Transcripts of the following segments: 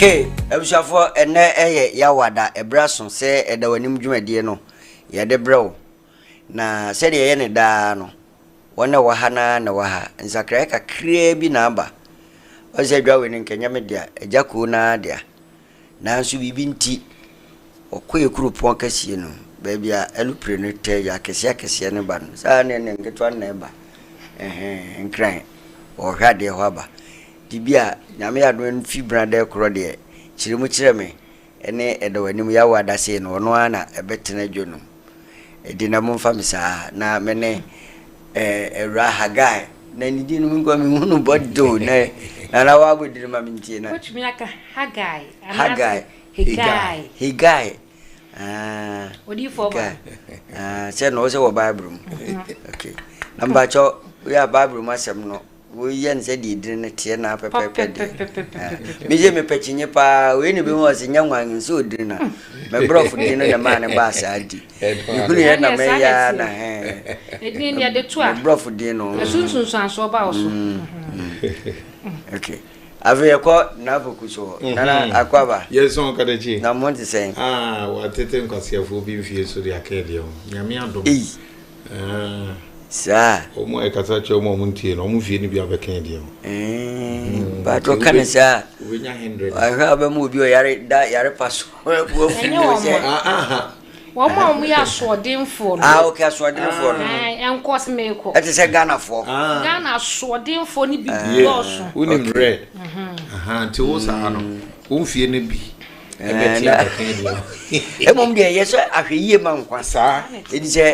Okay, abusuafoɔ, ɛnɛ ɛyɛ Yawada, ɛberɛ aso sɛ ɛda w'anim dwumadie no yɛde brɛ wo. Na sɛdeɛ ɛyɛ ne daa no, wɔn a ɛwɔ ha no ara na ɛwɔ ha. Nsakraeɛ kakraa bi na aba. Ɔn sɛ adwa wei no nka ɛnyɛ me dea, agya koo no ara dea. Nanso biribi nti, wɔkɔ yɛ kuropɔn kɛseɛ no mu, baabi a alupre no tɛ yɛ akɛseɛ akɛseɛ no ba no, saa ne ne nketewa no na ɛba. Ɛhɛn, Nkran, wɔhwɛ adeɛ hɔ aba. Nti bi a, Nyame yɛ adom mfi benada korɔ deɛ, kyerɛ mu kyerɛ me, ɛne ɛda w'anim Yahweh adasee no, ɔno ara na ɛbɛtena dwo no mu. Enti na momfa me saa, na me ne eh, Awuraa Hagai, na ne din no me nkoa mehu no bɔ do, na nana wabɔ din ma me ntie na. Wobɛtumi aka Hagai anaasɛ Hegai. Hegai. Ah, Odiyifoɔ ba. Hegai. Ah, sɛ na ɔsɛ wɔ Bible mu. Okay. Na mpakyɛ, woyɛ a Bible mu asɛm no, Woyɛ no sɛdeɛ edin no teɛ no ara pɛpɛɛpɛ deɛ. Me deɛ mepɛ kyinye paa. Wei na ebinom wɔ sɛ nyɛ nwan nso odin na. Me borɔfo din no na ɛmaa no baa saa nti. Mehunu yɛ na mɛyɛ ara na hɛn. Edin deɛ de to a. Me borɔfo din no. Ɛso nsunsuansoɔ ba wo so. Okay. Afei yɛkɔ Nana so hɔ. Nana Akwaaba. Yɛsɔn Kadakyi. Na mo te sɛn? Ah, watete nkwaseafoɔ bi mfie so de aka ɛdeɛ ho. Nyame adom. Ei. Saa. Wɔn a ɛkasa kyerɛ wɔn a wɔn ntie no, wɔn fie no bi abɛka deɛ ho. Baatɔ ka ne saa. Wobɛnya hundred. Ahwɛ a wobɛma obi ɔyare da yare pa so. Ɛnyɛ wɔn a. Wɔn a wɔyɛ asoɔdenfoɔ no. Ah, okay, asoɔdenfoɔ no. Ɛnkɔ sɛ meekɔ. Ɛte sɛ Ghanafoɔ. Ghana asoɔdenfoɔ no bi dɔɔso. Wonim red. Nti wo saa no, wo fie no bi. Ɛbɛte abɛka deɛ. Mmom deɛ ɛyɛ sɛ ahwɛyie ma nkwa. Saa. Ɛdi sɛ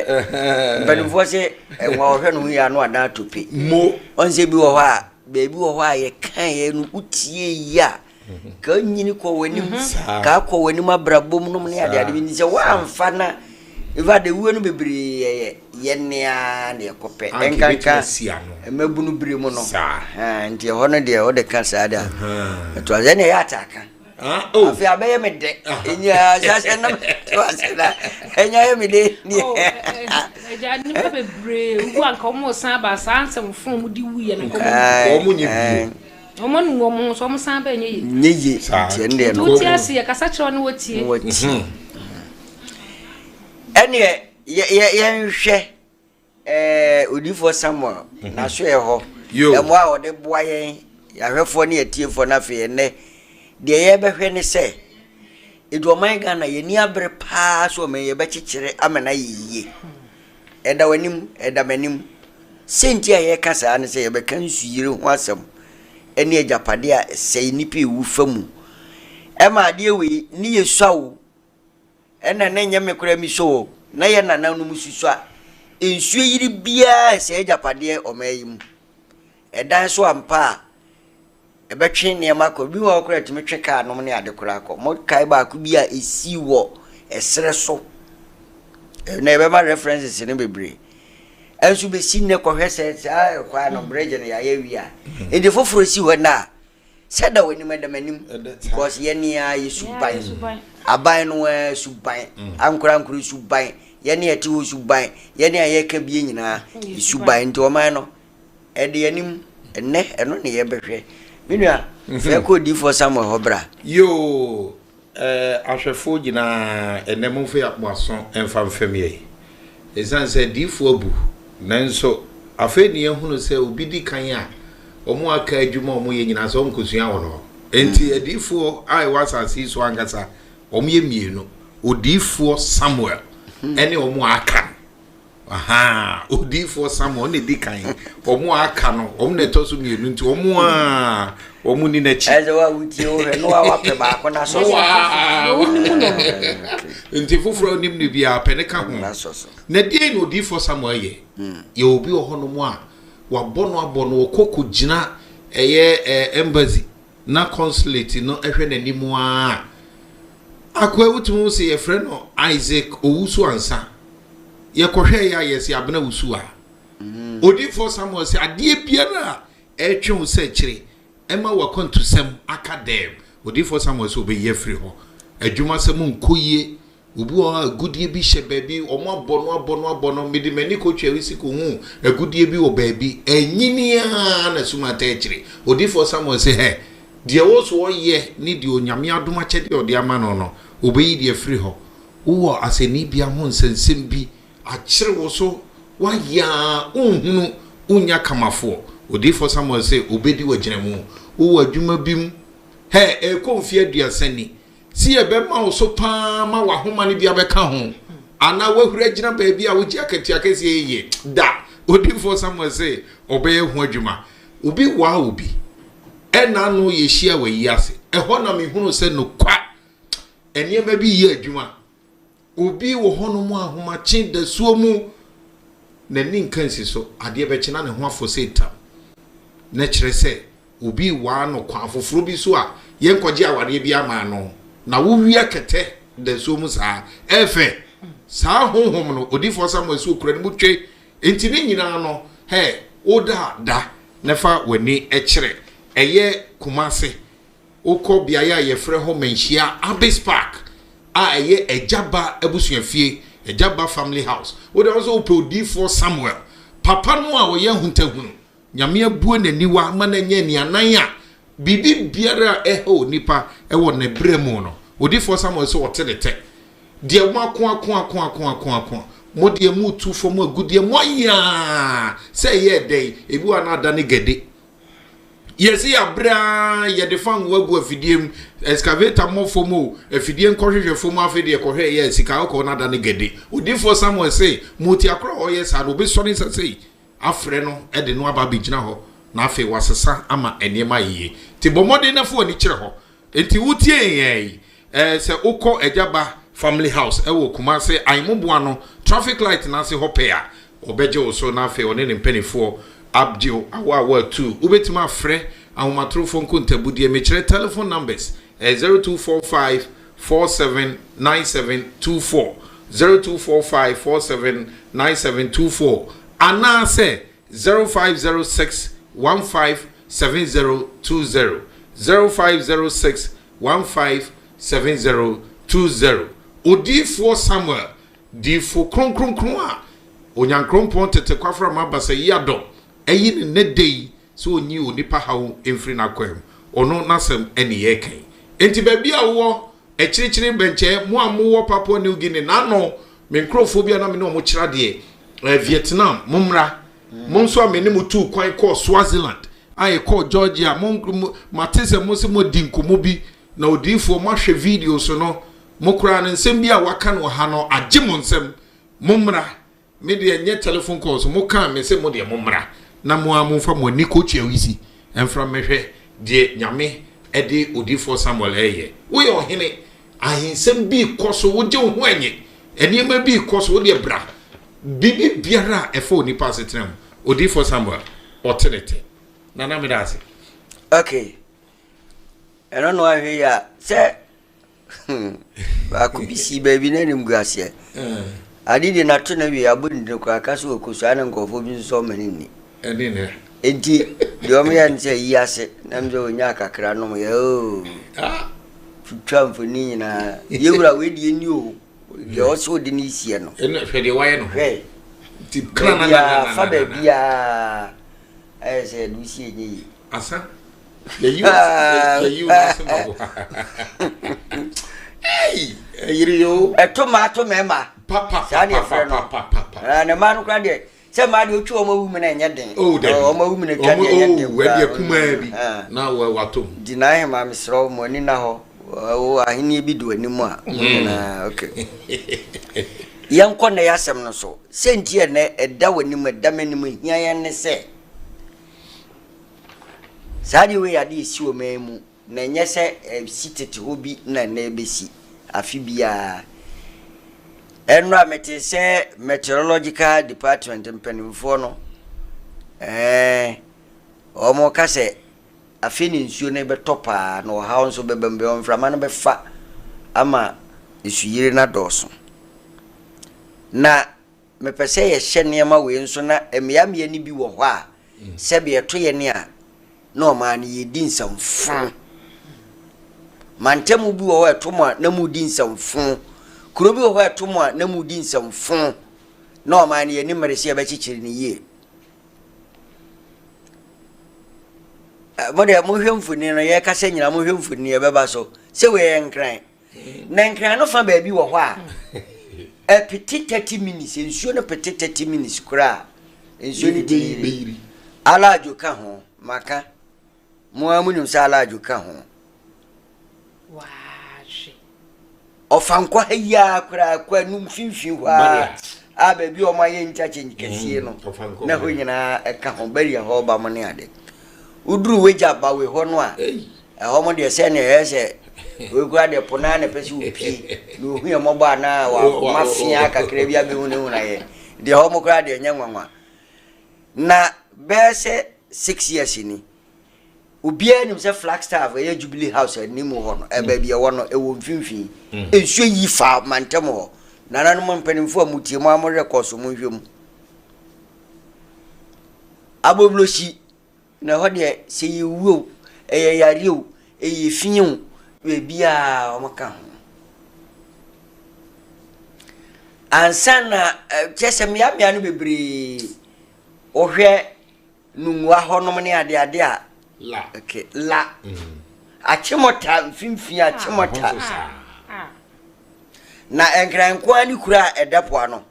mpanimfoɔ sɛ ɛnwa ɔhwɛ no ho yie ano adan atope. Mo. Ɔn sɛ bi wɔ hɔ a baabi wɔ hɔ a yɛka yɛ no wotie yie a ka nyini kɔ w'anim ka kɔ w'anim abrabɔ mu nom ne adeade bi nti sɛ woamfa na in fact ewuo no bebree yɛyɛ yɛ nea na yɛkɔpɛ ɛnkanka mmabunu bere mu no nti ɛhɔ no deɛ wode ka saa de a ɛto asɛ ɛne ɛyɛ ataaka. Ah, oh. Afei abɛyɛ me dɛ. Enya sase na to ase na enya yɛ me dɛ. Oh, ɛgya nipa bebree wu anka wɔn san ba saa nsɛm fon mu di wu yɛ na nka wɔn nye bio. Wɔn anu wɔn ho so wɔn san ba nye yie. Nye yie. Tiɛ ne deɛ no. Nti wotie ase yɛ kasa kyerɛ ne wɔtie. Wɔtie. Ɛneɛ yɛ yɛ yɛnhwɛ. Ɛɛ, odiyifoɔ Samuel, n'asoɛeɛ hɔ, mmoa a ɔde boa yɛn, yɛn ahwɛfoɔ ne atiefoɔ no afei ɛnnɛ, deɛ yɛrebɛhwɛ ne sɛ, ɛdu ɔman Ghana, yɛn ani abere paa sɛ ɔman yi yɛbɛkyekyere ama no ayɛ yie. Ɛda w'anim, ɛda m'anim. Sɛ nti a yɛreka saa ne sɛ yɛbɛka nsuyire ho asɛm ne agyapadeɛ a ɛsɛe nnipa ɛwu fa mu. Ɛma adeɛ wei ne yɛsua o, Ɛna na ɛnyɛ me koraa mi so o, na yɛn nananom susua. Nsuo yiri biara ɛsɛe agyapadeɛ ɔman yi mu. Ɛdan so ampa a, ɛbɛtwe nneɛma kɔ. Bi wɔ hɔ koraa ɛtumi twe kaa nom ne ade koraa kɔ. Mokae baako bi a ɛsii wɔ ɛserɛ so. Na yɛbɛma references no bebree. Ɛnso bɛsi nnɛ kɔhwɛ sɛ saa ɛkwan no bridge no yɛayɛ wie a. Nti foforɔ si hɔ nnɛ a, Sɛ da w'anim ɛda m'anim because yɛn ara yɛ suban aban no ara suban mm. ankorankoro suban yɛn a yɛte hɔ suban yɛn a yɛka bie nyinaa suban nti ɔman no ɛde anim ɛnɛ ɛno ne yɛbɛhwɛ me nua mhm. fɛ kɔ odiifoɔ Samuel hɔ bra. Yoo Eh, ahwɛfoɔ nyinaa, ɛnnɛ momfa mo aso mfa mfɛm yɛn. Ɛsiane sɛ adiyifoɔ abu, nanso afei na yɛahunu sɛ obi di kan a, wɔn a aka adwuma a wɔyɛ nyinaa sɛ wɔnkɔsua wɔn hɔ. Enti adiyifoɔ a ɛwɔ asase yi so ankasa, wɔyɛ mmienu, odiyifoɔ Samuel ne wɔn a aka no. Ahaa, odiyifoɔ Samuel na edi kan. Wɔn a aka no, wɔn na ɛtɔ so mmienu nti wɔn a wɔn ni n'akyi. Ɛsɛ wa wutie wo hwɛ no wa wapɛ baako na sɔ so. Nti foforɔ onim no biara pɛ ne ka ho. Na deɛ na odiyifoɔ Samuel yɛ? Hmm. Yɛ obi wɔ hɔnom a wabɔ no abɔ no ɔkɔ kɔgyina ɛyɛ ɛɛ embassy na consulate no hwɛ n'anim ara. Akoa wotumi hu sɛ yɛfrɛ no Isaac Owusu Ansah. Yɛkɔhwɛeɛ a yɛse Abena Wusu a. Odiyifoɔ Samuel sɛ adeɛ biara a ɛretwe wo sɛ akyire ɛma w'akwantusɛm aka dɛm. Odiyifoɔ Samuel sɛ ɔbɛyi afiri hɔ. Adwumasɛm nkɔ yie. Obi wɔ hɔ a agudeɛ bi hyɛ baabi, wɔn abɔ no abɔ no abɔ no. Mede m'ani kɔtwaa wisi kɔhuu agudeɛ bi wɔ baabi. Anyini ara na sum ata akyire. Odiyifoɔ Samuel se hɛ! Deɛ ɛwɔ so ɔyɛ ne deɛ Onyame adom akyɛdeɛ a ɔde ama no no, ɔbɛyi de afiri hɔ. Wowɔ asɛnniibea ho nsɛnsɛm bi akyere wo so, woayɛ ara wonhunu, wonnya kamafoɔ. Odiyifoɔ Samuel se ɔbɛdi w'agyinamu. Wowɔ adwuma bi mu, hɛ, ɛrekɔ mfeɛ aduasa ni, Se yɛbɛma wo so paa ma w'ahoma no bi abɛka ho, anaa woahuri agyina baabi a wogye akatua kɛseɛ yiye da. Odiyifoɔ Samuel se ɔbɛyɛ ho adwuma. Obi waa obi. Ɛna ano yɛhyia wɔ ayi ase. Ɛhɔ na mehunuu sɛ nokwa nneɛma bi yɛ adwuma. Obi wɔ hɔnom a ahomakye dasuo mu, n'ani nka nsi so, adeɛ bɛkye na ne ho afɔ sɛ tam. Na kyerɛ sɛ obi rewaa no kwan foforɔ bi so a yɛnkɔgye awareɛ bi ama no, na wowia kɛtɛ dasuo mu saa. Ɛfɛ saa honhom no, odiyifoɔ Samuel sɛ ɔkura ne mu twe. Enti ne nyinaa no, hɛ, woda a da na fa w'ani kyerɛ. Ɛyɛ Kumase Wokɔ beaeɛ a yɛfrɛ hɔ Manhyia Abbey's Park a ɛyɛ Agya Ba abusuafie, Agya Ba Family House. Wo deɛ wo sɛ wopɛ Odiyifoɔ Samuel, papa no a ɔyɛ ahuntahunu, Nyame abue n'aniwa ama no anya anianan a biribi biara a ɛha onipa wɔ ne berɛ mu no, Odiyifoɔ Samuel sɛ ɔte ne tɛ. Deɛ moako ako ako ako ako ako, mo deɛ moretu fam agudeɛ, moayɛ ara sɛ ɛyɛɛ dɛn, ebi wɔ hɔ a na adane gade. Yɛse yɛabrɛ ara yɛde fango agu afidie mu, excavator mmɔ fam o, afidie nkɔhwehwɛ fam afei deɛ kɔhwɛ yɛ sika kɔkɔɔ no adane gɛde. Odiyifoɔ Samuel se motiakorɔ a ɔyɛ saa no ɔbɛsɔ ne nsa sei afrɛ no de no aba abɛgyina hɔ na afei wasesa ama nneɛma ayɛ yie. Nti bɔ mmɔden na fa w'ani kyerɛ hɔ. Nti wotie yɛn yi, eh, sɛ wokɔ Agya Ba Family House ɛwɔ Kumase Ayemoboa no traffic light no ase hɔ pɛɛ a, ɔbɛgye wo so na afei ɔne ne mpaninfoɔ abgye wo awɔ a woatu. Wobɛtumi afrɛ ahomatorofoɔ nkontabudeɛ, mekyerɛ telephone numbers, ɛyɛ 0245 47 97 24, 0245 47 97 24, anaasɛ 0506 15 7020, 0506 15 7020. Odiyifoɔ Samuel, diyifo kronkronkron a Onyankrompɔn tete kwaframa Basayi-Adom ayi no nnɛ da yi sɛ ɔnyi onipa haw mfiri n'akwan mu, ɔno n'asɛm ne yɛreka yi. Enti baabi a wowɔ, akyirikyiri bɛnkyɛɛ, mo a mowɔ Papua New Guinea, n'ano, me nkurɔfoɔ bi a na me ne wɔn kyerɛ adeɛ, eh, Vietnam, mommra. Mo nso a me ne mo tuu kwan kɔɔ Swaziland, a yɛkɔɔ Georgia, mo, mo, mate sɛ mo se moadi nkɔmmɔ bi, na odiyifoɔ, moahwɛ video so no, mo koraa no, nsɛm bi a waka no wɔ ha no, agye mo nsam. Mommra. Me deɛ nyɛ telephone calls mo kaa me se mo deɛ mo mmra na mo ara mo nfa mo ani kɔ Kyiawisi mfra mmɛhwɛ deɛ Nyame de odiyifoɔ Samuel reyɛ. Woyɛ ɔhene, ahensɛm bi rekɔ so, wogye wo ho ɛnye, nneɛma bi rekɔ so, wo deɛ bra. Biribi biara a ɛfa onipa asetena mu, odiyifoɔ Samuel, ɔte ne te. Nana meda ase. Okay. Ɛno no ahwɛ yi a sɛ Baako bi sii baabi na anim gu aseɛ. Ade deɛ nato no awie abɔ ne din koraa ka sɛ ɔkɔ so ana nkurɔfoɔ bi nso sɛ ɔma no nni. Enti deɛ ɔmo yɛ no sɛ yi ase na m sɛ ɔnya kakra nom yɛ oo. Twitwa mfoni nyinaa. Yɛwura wei deɛ ni o. Deɛ ɔsɛ ɔde ne sie no. Hwɛ deɛ wayɛ no. Hwɛ. Baabiaa fa baabiaa ayɛ sɛ yɛde wo sie nyɛ yie. Asa. Yɛyi wo yɛyi wo ase ma wo. Ei, ɛyere yo. Ɛto mmaa to mmarima. Pa pa Saa deɛ frɛ no. pa pa pa. Ah, ne mmaa no koraa deɛ sɛ mmaa deɛ otwi wɔn awu mu na ɛnyɛ den. Oh, dabi. Wɔn awu mu na twa deɛ ɛnyɛ den Oh, ɛdeɛ kumaa bi Ah. na wa wato mu. Nti na ahema mesrɛ wo mo ani na hɔ. Wo ahenni bi di w'anim a. Mo nyinaa okay. Yɛnkɔ nnɛ yɛ asɛm no so. Sɛ nti ɛnɛ ɛda w'anim ɛda m'anim ehia yɛn ne sɛ Saa adeɛ wei yɛ adeɛ a ɛsi wɔ man mu, na ɛnyɛ sɛ ɛsi tete hɔ bi na ɛnnɛ ɛbɛsi, afe biara. Ɛnnora metee sɛ meteorological department mpanimfoɔ no, ɛɛ, wɔka sɛ afe ne nsuo no bɛtɔ paa na ɔhaw nso bɛba mu, bɛwɔ mframa no bɛfa ama nsuyire no adɔɔso. Na Mepɛ sɛ yɛhyɛ nneɛma wei nso na mmeammea no bi wɔ hɔ a, sɛbe ɛto yɛn a, na ɔmaa no yɛdi nsɛmfo. Mantam bi wɔ hɔ a ɛto mo a na modi nsɛmfo. Kuro bi wɔ hɔ a ɛto mo a na modi nsɛmfo. Na ɔmaa no yɛni mmere sɛ yɛbɛkyekyere no yie. Mo deɛ mohwɛ mfoni no, yɛkasa nyinaa mohwɛ mfoni ɛbɛba so sɛ wei yɛ Nkran. Na Nkran no fa baabi wɔ hɔ a ɛpete 30 minutes, nsuo no pete 30 minutes koraa nsuo no tumi yiri. Alaadwo ka ho, maka. Mo ara monim sɛ alaadwo ka ho. Ɔfankɔ ha yi ara koraa kɔ anum mfimfini hɔ ara a baabi a wɔayɛ interchange kɛseɛ no mm, na hɔ nyinaa ɛka ho bɛyɛ hɔ ba mo ne ade. Woduru wagya bawe hɔ no a ɛhɔ mo deɛ sɛ ne ɛyɛ sɛ wei koraa deɛ po naa na ɛpɛ sɛ wɔpie na ɔhu yɛ mmɔbɔ anaa wama fea kakra bi abɛhunahuna yɛ deɛ hɔ mo koraa deɛ nyɛ nwanwa. Na bɛyɛ sɛ 6 years ni, obiara nim sɛ Flagstaff, ɛyɛ Jubilee House anim hɔ no, baabi ɛwɔ no, ɛwɔ mfimfini. Nsuo yi fa mantam hɔ. Nananom mpanimfoɔ a mutie mu a mo rekɔ so, monhwɛ mu. Aboblosi na ɛhɔ deɛ, sɛ yɛwu o, ɛyɛ yareɛ o, ɛyɛ fi o, baabiara wɔn ka ho. Ansa na kyerɛ sɛ mmeammea no bebree, wohwɛ Nungua hɔnom ne adeade a. La. Okay, la. Akyemɔta mfimfini Akyemɔta. Na Nkran nko ara ne kuro a ɛda po ano.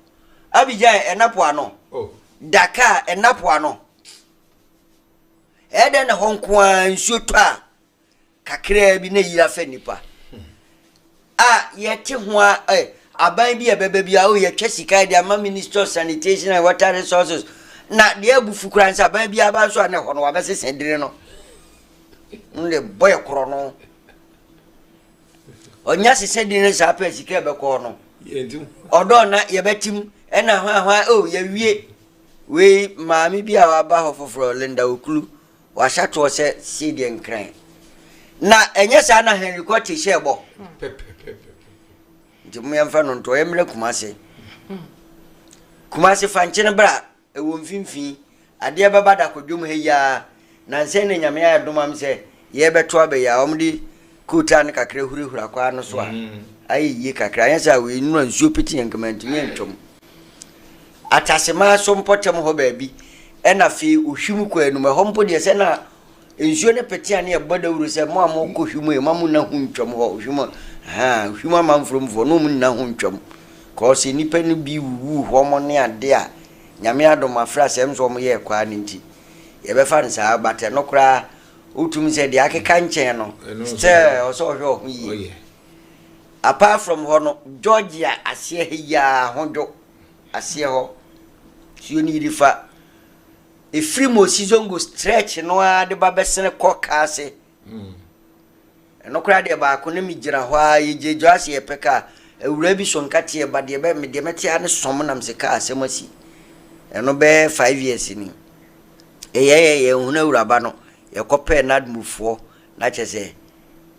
Abidjan ɛna po ano. Oh. Dakar ɛna po ano. Ɛyɛ dɛn na hɔ nko ara nsuo tɔ a kakraa bi na yiri afa nnipa a yɛte ho a ɛ aban bi a ɛbɛba bi a o yɛtwa sika de ama Ministry of Sanitation and Water Resources, na deɛ abufu koraa nsa aban bi aba nso a na ɛhɔ no wabɛsesa dire no no de bɔ yɛ korɔ no ɔnya sesa dire no saa pɛ sika ɛbɛkɔɔ no ɔdɔ na yɛbɛtim ɛna hwahwa o yɛwie. Wei maame bi a waba hɔ foforɔ, Linda Okulu, wahyɛ toɔ sɛ sei deɛ Nkran na ɛnyɛ saa na Henry Quartey hyɛɛ bɔ, nti mo yɛmfa no ntoɔ. Yɛmmerɛ Kumase. Kumase fa nkyene bra, ɛwɔ mfimfini adeɛ bɛba da kɔdwom ha yi ara nansɛn na Nyame ayɛ dom am sɛ yɛbɛto abɛyɛ a wɔde kootaa no kakra hurahura kwaa no so a ayɛ yie kakra, anyɛ sɛ a wei nnura nsuo pete yɛn nkama ntumi antwam. Atasemaa so mpɔtam hɔ baabi, ɛna afei Ohwim kɔ anum ɛhɔ mpo deɛ sɛ na nsuo no pete a ne ɛbɔ dawuro sɛ mo a mokɔ Hwim yi ma mo nna ho ntwam hɔ. Ohwim ha, Ohwim amanforomfoɔ na wɔn nna ho ntwam kɔɔ sɛ nnipa no bi wuwu hɔ mo ne ade a Nyame adom afra sɛ nso wɔn yɛɛ kwaa no nti yɛbɛfa no saa, but ɛno koraa wotumi sɛ deɛ akeka nkyɛn no still ɔsɛ ɔhwɛ ɔho yie. Apart from hɔ no, Georgia aseɛ ha yi ara, Ahodwo aseɛ hɔ, nsuo no yiri fa. Ɛfiri Mosi Zongo stretch no ara de ba bɛsene kɔ Kaase. Ɛno koraa deɛ baako na megyina hɔ ara, yɛgyinagyina ase yɛpɛ kaa. Awuraa bi so nkateɛ ba deɛ bɛ deɛ mɛte ara ne sɔm nam sɛ kaa asɛm asi. Ɛno bɛyɛ 5 years ni. Ɛyɛyɛ yɛnhunu awuraba no, yɛkɔpɛɛ NADMOfoɔ na kyerɛ sɛ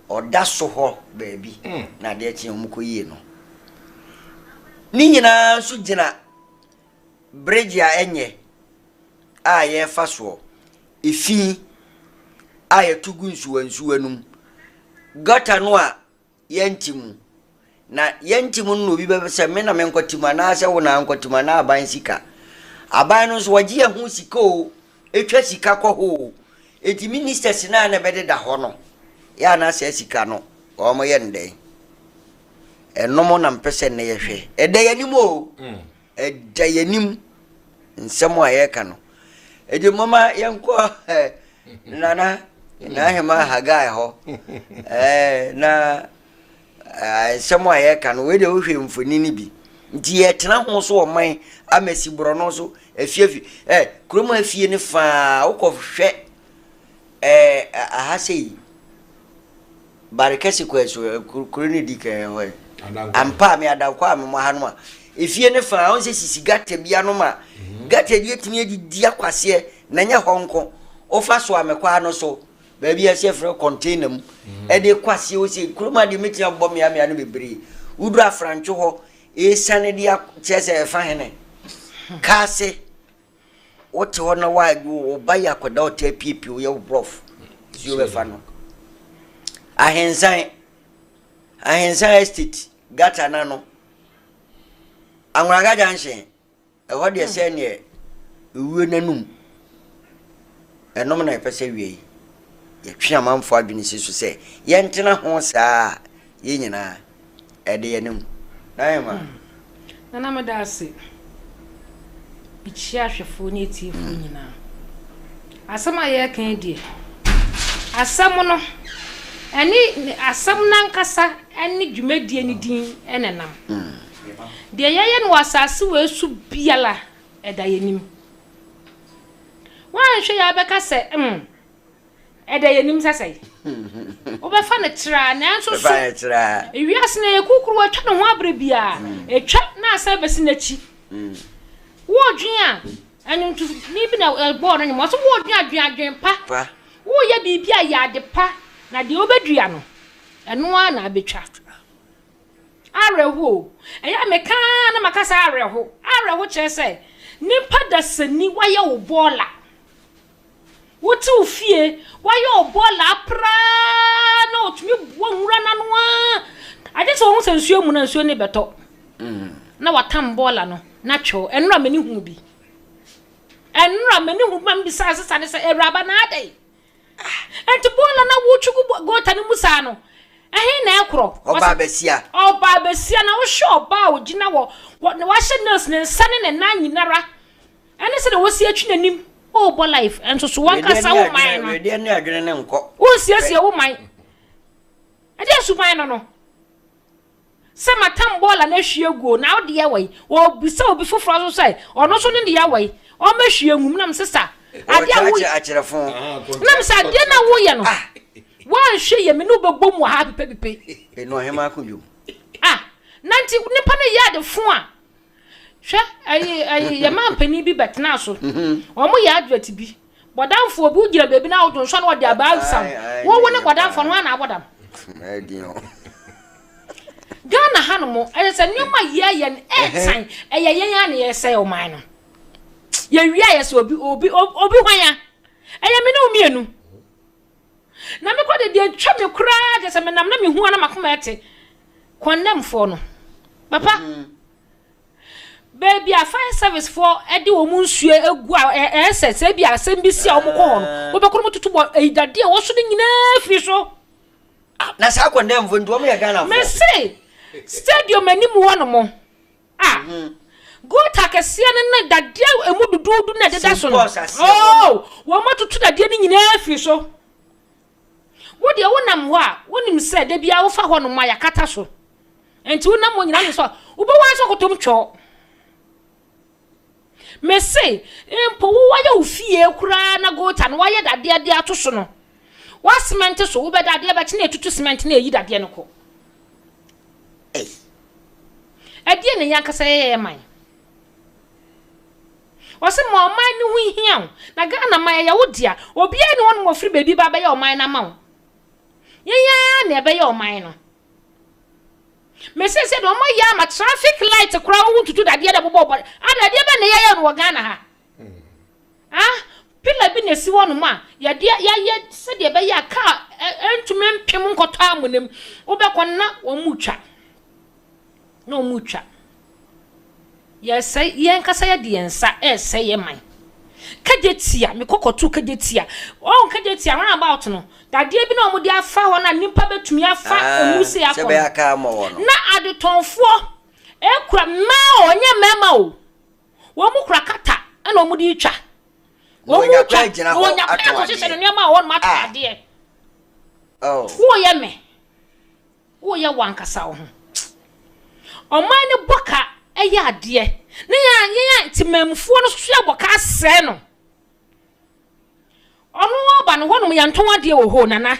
ɔda so hɔ baabi na adeɛ kye wɔn kɔ yie no. Ne nyinaa nso gyina bridge a ɛnyɛ a yɛrefa soɔ, efi a yɛto gu nsuwa nsuwa no mu, gutter no a yɛnte mu. Na yɛnte mu no na obi bɛbɛ sɛ me na menkɔte mu anaasɛ wo na ankɔte mu anaa aban sika. Aban no nso wɔgye yɛn ho sika o, ɛtwa sika kɔ hɔ o. Enti ministers no a na ɛbɛdeda hɔ no, yɛ a na saa sika no wɔn yɛ no dɛn? Ɛnom na mpɛ sɛ nnɛ yɛhwɛ. Ɛda yɛn anim o. Ɛda yɛn anim nsɛm a yɛreka no. Enti momma yɛnkɔ Nana Nahema Hagai hɔ. Na nsɛm a yɛreka no, wei deɛ wohwɛ mfoni no bi. Nti yɛtena ho so ɔman amasi borɔno so afiafi. Kurom afie no faa wokɔhwɛ aha sei Barekɛse kwan so kuro no di kan hɔ yi. Ampa a me adankɔ a mewɔ ha no a efie no faa wɔn sɛ sisi gata bi ano ma gata bi etumi adidi akwaseɛ na nyɛ hɔ nko wofa so a mekɔ ano so baabi a ɛsɛ frɛ container mu ɛde kɔ aseɛ wɔ sɛ kurom adeɛ mɛtumi abɔ mmeammea no bebree woduru Afrantwo hɔ ɛsiane de kyerɛ sɛ ɛfa hene kaase wote hɔ na wa wo ba yɛ akwadaa ɔtaa piepie woyɛ wo brɔf nsuo bɛfa no. Ahensan, Ahensan Estate gata no ano, Anworaga Junction ɛhɔ deɛ sɛ neɛ ewuo n'anum ɛnom na ɛpɛ sɛ wie yi. Yɛtwe amanfoɔ adwene si so sɛ yɛntena ho saa a, yɛn nyinaa, ɛde yɛn anim. Naima. Nana meda ase. Mekyia ahwɛfoɔ ne atiefoɔ nyinaa. Asɛm a yɛreka yi deɛ, asɛm no, ɛne asɛm no ankasa ne dwumadie no din na ɛnam. Deɛ yɛyɛ no wɔ asase wei so biara, ɛda yɛn anim. Woanhwɛ yɛ a wobɛka sɛ, mm, Ɛda yɛn anim sɛ sɛe. Wobɛfa no traa, nanso so wiase no ɛyɛ kurukuruwa, atwa ne ho aberɛ biara, ɛtwa na asan bɛsi n'akyi. Woredwen a, ɛnwontoni bi na ɛbɔɔ no nwom, ɔsɛ woredwen adwen adwen pa, woreyɛ biribi a yɛ ade pa, na deɛ wobɛdua no, ɛno ara na abɛtwa. Awerɛho o, ɛyɛ a meka ara na maka sɛ awerɛho. Awerɛho kyerɛ sɛ nipa dasani wayɛ wo bɔɔla. Wote wo fie, wayɛ wo bɔɔla praa na ɔtumi boa nwura no ano ara. Agye sɛ ɔhu sɛ nsuo mu na nsuo no bɛtɔ. Na watam bɔɔla no na twɛw. Ɛnora m'ani hu bi. Ɛnora m'ani hu bi ma mebisaa sesa ne sɛ, Awuraba na adɛn? Enti bɔɔla na wotwi gu gota no mu saa no, ɛhe na ɛkorɔ? Ɔbaa bɛsia. Ɔbaa bɛsia na wohwɛ ɔbaa a ogyina hɔ, na wahyɛ nails ne nsa ne ne nan nyinara, ɛne sɛdeɛ wɔsi atwi n'anim, ɔrebɔ life, nso so wankasa wo man no. Wedeɛ ne adwene ne nkɔ. Wonsiesie wo man. Ɛdeɛ suban no no. Sɛ matam bɔɔla no ahwie agu o, na wo deɛ wɔ yi? Ɔrebisa obi foforɔ nso sɛ, ɔno nso ne deɛ wɔ yi? Ɔmmɛhwie ngu mu. Na mese sa, adeɛ a woyɛ. Na mese adeɛ no a woyɛ no, woanhwɛ yie, me ne wo bɛbɔ mu wɔ ha pepepepe. Enu ɔhemaa ko dwom. Ah, na nti nipa no yɛ ade fo a, hwɛ, ɛyi, ɛyi, yɛ maa mpanin bi bɛtenaa so. Wɔn yɛ advert bi. Bɔdamfoɔ bi wogyina baabi na wodwo nsɔ na ɔde abaa sam wo wo ne bɔdamfoɔ no hwan na abɔ dam? Ghana ha nom ɛyɛ sɛ nneɛma yɛyɛ no ɛsan ɛyɛ yɛn a na yɛsɛe ɔman no yɛwie a yɛsɛ obi obi obi hwan a ɛyɛ me ne wo mmienu na mekɔ de deɛ twa me koraa kyɛ sɛ menam na mehu a na makoma ɛte kɔndɛmfoɔ no papa mm -hmm. Baabi a fire service foɔ de wɔn nsuo agu a ɛyɛ sɛ sɛ ebi asɛm bi si a wɔn kɔ hɔ no ah. wɔbɛkɔ no wɔtutu bɔ ɛyi dadeɛ a wɔso no nyinaa firi so. Ah, na saa kɔndɛmfo nti wɔn yɛ Ghana fo. Mese stadium anim hɔ nom a mhm. gota kɛseɛ no ne dadeɛ emu duduudu na ɛdeda so no oh wɔn atutu dadeɛ no nyinaa firi so. Wo deɛ wonam hɔ a wonim sɛ da biara wofa hɔ nom a yɛakata so. Nti wonam hɔ nyinaa wonim sɛ wobɛwɔ ara sɛ ɔkɔtɔm twɔ. Mese mpo wo wayɛ wo fie koraa na gota no wayɛ dadeɛ de ato so no wasemɛnte so wobɛda adeɛ bɛkye na ɛtutu semɛnte na ɛyi dadeɛ no kɔ. Ɛdeɛ na yɛn ankasa yɛyɛ yɛ man. Ɔse ma ɔman no ho hia wo na Ghana man ɛyɛ wo dea obiara ni hɔ nom ɔfiri baabi ba bɛyɛ ɔman no ama wo. Yɛn ara na ɛbɛyɛ ɔman no. Mese sɛ deɛ wɔn ayɛ ama traffic light koraa wɔn tutu dadeɛ na bobɔ bɔ ada adeɛ bɛ na yɛyɛ no wɔ Ghana ha ah pillar bi na esi hɔ nom a yɛde yɛayɛ sɛdeɛ ɛbɛyɛ a kaa ɛntumi mpem nkɔtɔ amona mu wobɛkɔ na wɔn mu twa na wɔn retwa. Yɛresɛe, yɛn ankasa yɛde yɛn nsa resɛe yɛn man. Kagyetia, mekɔ kɔto kagyetia. Wɔn kagyetia round about no, dadeɛ bi na wɔde afa hɔ na nipa bɛtumi afa ah, emu se akɔ no. Na adetɔnfoɔ ekura mmaa o, ɛnyɛ mmarima o. Wɔn mu kura kata ɛna wɔn de retwa. Wɔn mu twa, wɔn nya kwan akɔhyehyɛ no nneɛma a wɔn atɔ ah. adeɛ. Oh. Wɔyɛ mɛ. Woreyɛ w'ankasa wo ho. Ɔman no bɔ ka yɛ adeɛ na yɛn yɛn a temanmufoɔ no nso yɛabɔ ka asɛe no. Ɔno ɔba no hɔnom yɛntɔn adeɛ wɔ hɔ nana.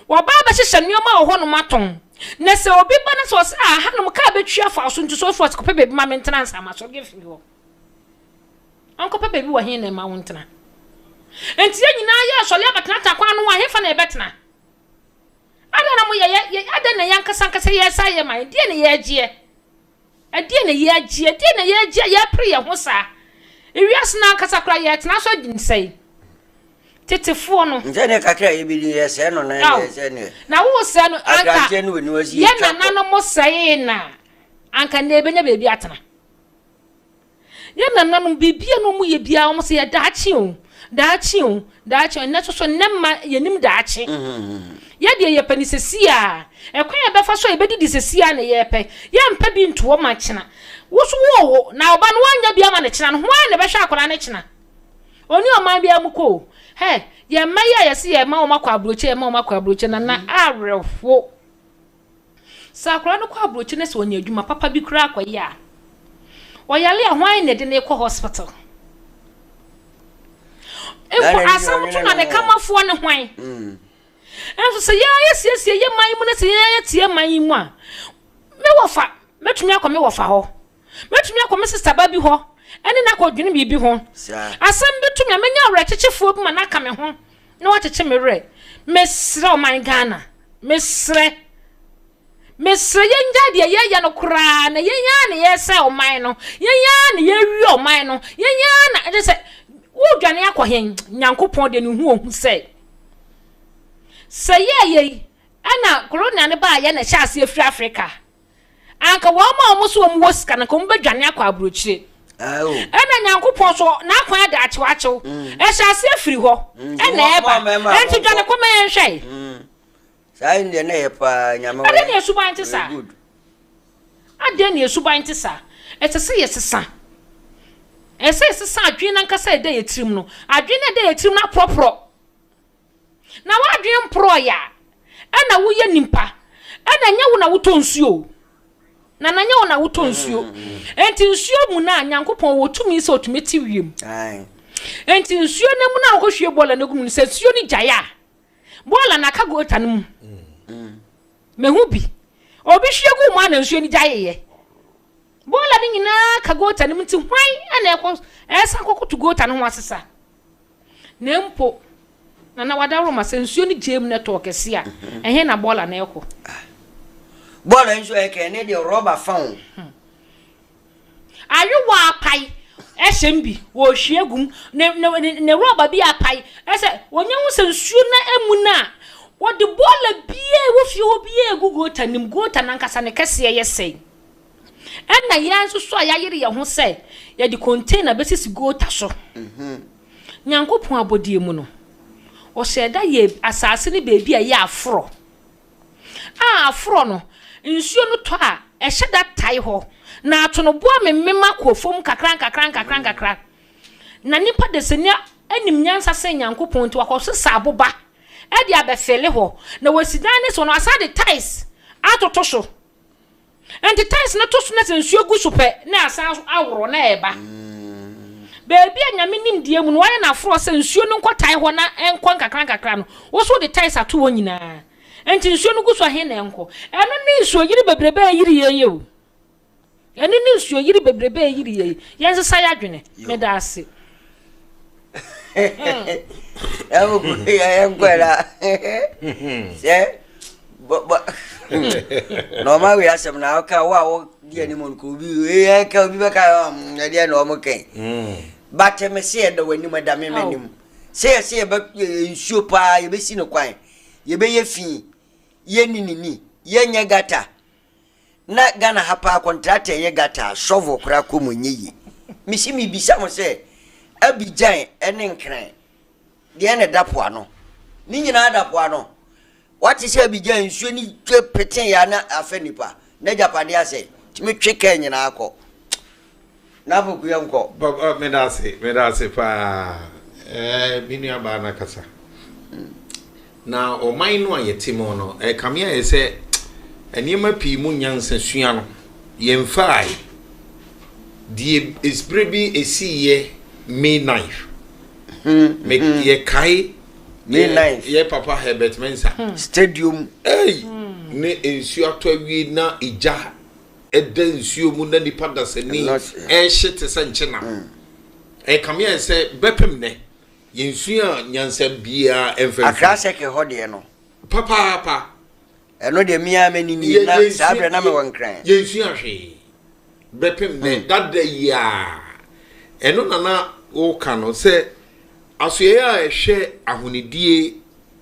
Wɔba abɛhyehyɛ nneɛma wɔ hɔnom atɔn. Na sɛ obi ba na sɛ ɔsɛ a hanom kaa bɛtwi afa so nti so ɔfo kɔpɛ baabi ma mentena ansa masɔre afiri hɔ. Ɔnkɔpɛ baabi wɔ he na ɛma wo ntena. Nti yɛn nyinaa yɛ asɔre abɛtenatena kwan no ho a hefa na yɛbɛtena? Adɛn na moyɛ yɛ, yɛ, adɛn na yɛn ankasa ankasa yɛresa yɛn man? Ɛdeɛn na yɛregyeɛ? Ɛdeɛn na yɛregyeɛ? Ɛdeɛn na yɛregyeɛ a yɛrepere yɛn ho saa? Ewiase no ankasa koraa yɛretena so adi nsɛe. Tetefoɔ no. Nsɛ ne kakra a yɛbɛdi yɛsɛe no na yɛsɛ ne. Na wosɛe no anka yɛn nananom sɛee na anka nnɛ yɛbɛnya baabi atena. Yɛn nananom, biribi a na wɔyɛ biara, wɔn sɛ yɛ daakye o. Daakye o, daakye o, ɛnnɛ nso so nnɛ mma yɛnnim daakye. Yɛ deɛ yɛpɛ no sesie ara. Ɛkwan a yɛbɛfa so a yɛbɛdidi sesie ara na yɛpɛ. Yɛmpɛ bi nto hɔ ma kyena. Wo nso worewo, na wo ba no woannya bi ama no kyena no, hwan na ɛbɛhwɛ akwadaa no kyena? Ɔnni ɔman biara mu kɔ o. Hɛ, yɛn mma yi a yɛse yɛrema wɔn akɔ aburokyire, yɛrema wɔn akɔ aburokyire, Nana, awerɛho. Sɛ akwadaa no kɔ aburokyire na sɛ ɔnya adwuma papa bi koraa kɔyɛ a, ɔyare a hwan na ɛde no rekɔ hospital? Mpo asɛm to na ne kamafoɔ ne hwan? Mm. Nso sɛ yɛn ayɛ siesie yɛ man yi mu na sɛ yɛn ayɛ tie man yi mu a, me wɔfa mɛtumi akɔ me wɔfa hɔ. Mɛtumi akɔ me sista ba bi hɔ ɛne no akɔdwene biribi ho. Asɛm bi to me a, mɛnya awerɛkyekyefoɔ bi ma no aka me ho na wakyekye me werɛ. Mesrɛ ɔman Ghana, mesrɛ, mesrɛ yɛngyae deɛ yɛyɛ no koraa na yɛn ara na yɛresɛe ɔman no, yɛn ara na yɛrewie ɔman no, yɛn ara na ɛkyɛ sɛ wodwane akɔ hen? Nyankopɔn deɛ ne ho ohu sɛ sɛ yɛɛyɛ yi ɛna colonial no baayɛ na ɛhyɛ aseɛ firi Africa. Anka wɔn a wɔn so wɔn wɔ sika no, anka wɔn bɛdwane akɔ aburokyire. Ɛna Nyankopɔn so n'akwan ada akyewakyew. Mm. Ɛhyɛ aseɛ firi hɔ. Mm. Ɛna ɛba. Ɛnti dwane kɔ ma yɛnhwɛ. Mm. Saa ndeɛ na ɛyɛ paa nyame wɔ. Adɛn na esuban te saa? Adɛn na esuban te saa? Ɛsɛ sɛ yɛsesa. Ɛsɛ sɛ yɛsesa adwene no ankasa a ɛda yɛn tirim no. Adwene no a ɛda yɛn tirim no aporɔporɔ. Na w'adwene mporɔeɛ a, ɛna woyɛ nipa. Ɛna ɛnyɛ wo na wotɔ nsuo o. Nana ɛnyɛ wo na wotɔ nsuo. Enti nsuo mu no a, Nyankopɔn wɔ tumi sɛ ɔtumi te wiem. Enti nsuo no mu no a wokɔhwie bɔɔla no gu mu no, sɛ nsuo no gyae a, bɔɔla no aka gota no mu. Mehu bi. Obi hwie gu mu a na nsuo no gyaeeɛ. Bɔɔla no nyinaa ka gota no mu nti hwan na ɛkɔ ɛsan kɔkoto gota no ho asesa? Na mpo, Nana Wadaworoma, sɛ nsuo no gyae mu na ɛtɔɔ kɛse a, ɛhe na bɔɔla no rekɔ? Bɔɔla nso ɛyɛ kɛn ne deɛ rɔba fa o. Hmm. Ayowa apae ɛhyɛ mu bi, wɔrehwie gu mu, ne ne ne ne rɔba bi apae, ɛsɛ wɔnya ho sɛ nsuo no amu no a, wɔde bɔɔla biara ɛwɔ fie hɔ biara egu gota no mu, gota no ankasa ne kɛseɛ yɛ sɛn? Ɛna yɛn nso so a yɛayere yɛn ho sɛ yɛde container bɛsisi gota so. Nyankopɔn abɔdeɛ mu no, ɔhyɛɛ da yɛɛ asase no baabi a ɛyɛ aforɔ. A aforɔ no, nsuo no tɔ a, ɛhyɛ da tae hɔ, na atonoboa memem akɔ fam nkakra nkakra nkakra nkakra. Na nipa desani anim nyansa sen Nyankopɔn nti, wakɔsesa aboba de abɛfele hɔ, na wasi dan no so no, wasan de tiles atoto so. Enti tiles no to so na sɛ nsuo gu so pɛ na asan aworɔ na ɛreba. Baabi a Nyame nimdeɛ mu no wayɛ no aforɔ sɛ nsuo no nkɔtae hɔ na ɛnkɔ nkakra nkakra no, wo nso wode tiles ato hɔ nyinaa. Enti nsuo no gu so a he na ɛnkɔ? Ɛno ne nsuoyiri bebrebe a ɛyiri yɛn yi o. Ɛno ne nsuoyiri bebrebe a ɛyiri yɛn yi. Yɛnsesa yɛn adwene. Meda ase. Sɛ na ɔma wei asɛm na ɔka wo a wodi anim no kɔ obi ɛka obi bɛka ɛdeɛ na ɔmo kɛn but me se ɛda w'anim ɛda me m'anim sɛ yɛsɛ yɛbɛ nsuo paa yɛbɛsi no kwan yɛbɛyɛ fi yɛnni ne ni yɛnyɛ gata Na Ghana ha paa kɔntrata ɛyɛ gata a shovel koraa kɔ mu ɛnyɛ yie. Mesi mebisa mo sɛ Abidjan ɛne Nkran deɛ na ɛda po ano? Ne nyinaa da po ano. Wate sɛ Abidjan nsuo ni twe petee ya na afɛ nipa na agyapadeɛ asɛe. Tumi twe kaa nyinaa kɔ. N'apoku yɛ nkɔ. Papa meda ase meda ase paa ɛɛ me nua baa no akasa na ɔman no a yɛte mu no ɛkame ayɛ sɛ nneɛma pii mu nyansa sua no yɛmfaae deɛ esibere bi esiiɛ May 9th me yɛkae May 9th yɛ papa Herbert Mensah hmm. stadium ei ne nsuo atɔ awie na egya ɛda nsuo mu na nipa dasani ɛrehye te sɛ nkyenam. Mm. Ɛkame ayɛ sɛ bɛpem nɛ yɛnsua nyansa biara ɛmfa Accra Circle hɔ deɛ no. Papaapa. Ɛno deɛ me ara m'ani nie na saa berɛ na mewɔ Nkran. Yɛnsua hwee bɛpem nɛ mm. dada yi a ɛno na na woka no sɛ Asoɛeɛ a ɛhwɛ ahonidie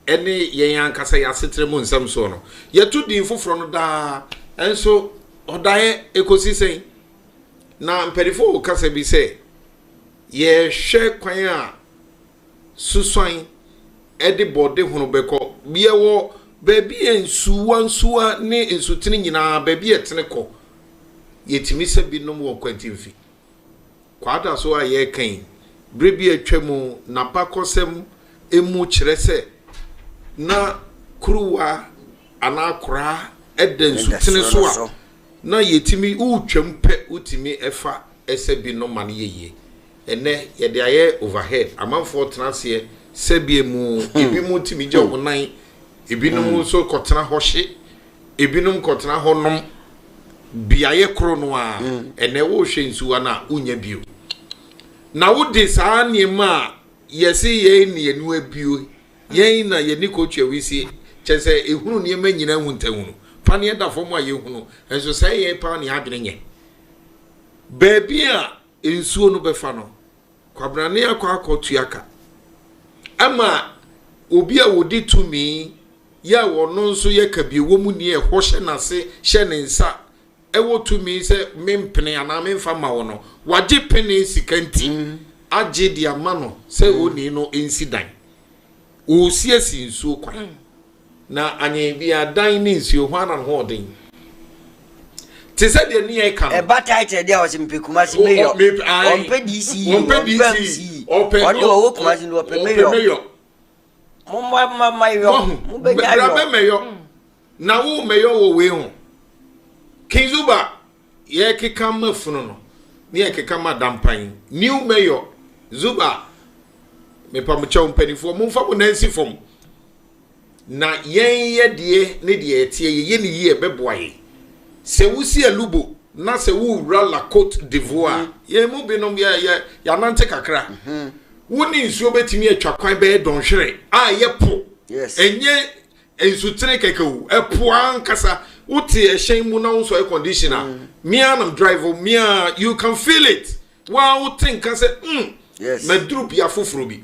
ne yɛn ankasa yɛn asetra mu nsɛm soɔ no, yɛto din foforɔ no daa, nso ɔdaeɛ ɛkɔsi sɛn? Na mpanimfoɔ wɔ kasa bi sɛ, yɛhwɛ kwan a Susuan de bɔde hono bɛkɔ. Yɛwɔ baabi a nsuwa nsuwa ne nsutene nyinaa, baabi a ɛtene kɔ. Yɛtumi sɛ binom wɔ nkwantimfi. Kwadaso a yɛreka yi, bere bi a atwam n'abakɔsɛm mu kyerɛ sɛ na kuruwa anaa koraa da nsutene so a na yɛtumi, wotwam pɛ wotumi fa sɛ binom ma no yɛ yie. Ɛnnɛ yɛde ayɛ overhead, amanfoɔ tena aseɛ sɛdeɛ mu, ebinom tumi gya wɔn nan, ebinom nso kɔtena hɔ hye, ebinom kɔtena hɔ nom, beaeɛ koro no ara. Ɛnnɛ wohwɛ nsuwa no a, wonnya bio. Na wode saa nneɛma a yɛse yɛn ne yɛn aniwa abue, yɛn na yɛne kotwa wisie, kyerɛ sɛ ehunu nneɛma nyinaa huntahunu, paneɛ da fam a yɛhunu, nso sɛ yɛn paa ne yɛn adwene nyɛ. Baabi a nsuo no bɛfa no, kwabrane akɔ akɔtua ka ama obi a ɔdi tumi yɛ a ɔno nso yɛ kabiewɔ mu ni a ɛhɔ hyɛ n'ase hyɛ ne nsa ɛwɔ tumi sɛ mempene anaa memfa ma wo no, wagye pene sika nti agye de ama no sɛ onii no nsi dan. Ɔresi asi nsuo kwan. Na anyen biara, dan ne nsuo, hwan na ne ho ɔden? Te sɛ deɛ ne yɛka no. Ɛba title deɛ ɔsɛ mepɛ Kumasi mayor. Ɔmpɛ DC, ɔmpɛ MC. Ɔno deɛ ɔwɔ Kumasi no ɔpɛ mayor. Mayor. Mo ma ma mayor. Mo bɛ nya yɔ. Bra bɛ mayor. Na wo mayor wɔ wei ho. King Zuba yɛkeka ma funu no ne yɛkeka ma dampan. New mayor Zuba mepamokyɛw mpanimfoɔ momfa mo nan si fam. Na yɛn yɛ deɛ ne deɛ ɛteɛ, yɛyɛ no yie a ɛbɛboa yɛn. Sɛ wosi Alubo na sɛ worewura La Cote d'Ivoire a, yɛn mu binom yɛ yɛ yɛanante kakra. Wo ne nsuo bɛtumi atwa kwan bɛyɛ dɔnhwere a ɛyɛ po. Ɛnyɛ nsutene kɛkɛ o, ɛpo ankasa. Wote ɛhyɛn mu na wonsɔ air condition a, me ara na drive o, me ara, you can feel it. Wo ara wote nka sɛ, mm, maduru bea foforɔ bi.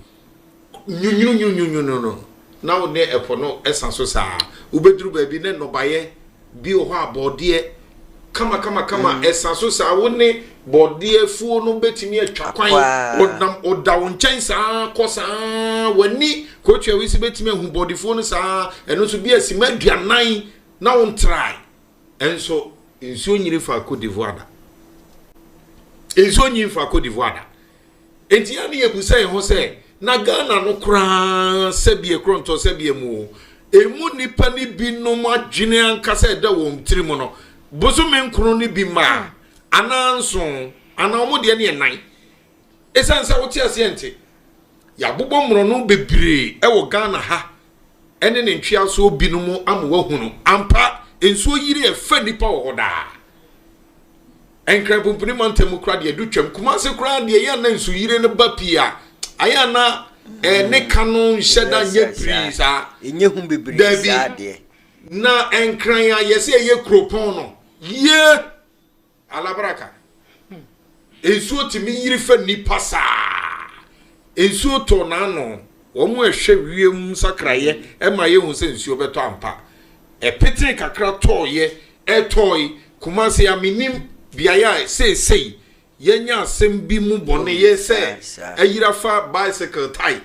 Nwunwunwunwunu no, na wo ne ɛpo no sa so saa. Wobɛduru baabi na nnɔbaeɛ bi wɔ hɔ a bɔɔdeɛ kamakamakama ɛsa so saa. Wo ne bɔɔdeɛ fuo no bɛtumi atwa kwan. Ɔnam ɔda wo nkyɛn saa kɔ saa. W'ani kootua wisi bɛtumi ahu bɔɔdefuo no saa. Ɛno nso bi a simma 40 na wontrae. Nso nsuo nyiri fa Cote d'Ivoire da. Nsuo nyiri fa Cote d'Ivoire da. Enti yɛn ne yɛbisa yɛn ho sɛ, na Ghana no koraa sɛbea korɔntɔ sɛbea mu o, emu nnipa no binom adwene ankasa ɛda wɔn tiri mu no, bosome nkron no bi mmaa anaa nson anaa wɔn deɛ no yɛ nan. Esiane sɛ wote aseɛ nte, yɛabobɔ mmorɔno bebree wɔ Ghana ha ne ne ntweasoɔ binom ama woahunu ampa nsuo yiri ɛfa nnipa wɔ hɔ daa. Nkran pumpuni mantam mu koraa deɛ ɛdu twam. Kumase koraa deɛ ɛyɛ na nsuyire no ba pii a, ayɛ na eh, ne ka no nhyɛ da nyɛ pii saa. Ɛnyɛ hu bebree saa deɛ. Na Nkran a yɛsɛ ɛyɛ kuropɔn no, yie alabraka. Nsuo tumi yiri fa nnipa saa. Nsuo tɔ n'ano. Wɔn a ɛhwɛ wiem nsakraeɛ ma yɛhu sɛ nsuo bɛtɔ ampa. Ɛpetee kakra tɔeɛ, ɛtɔe. Kumasi a mennim beaeɛ a seesei yɛanya asɛm bi mu bɔne yɛ sɛ ayiri afa bicycle tae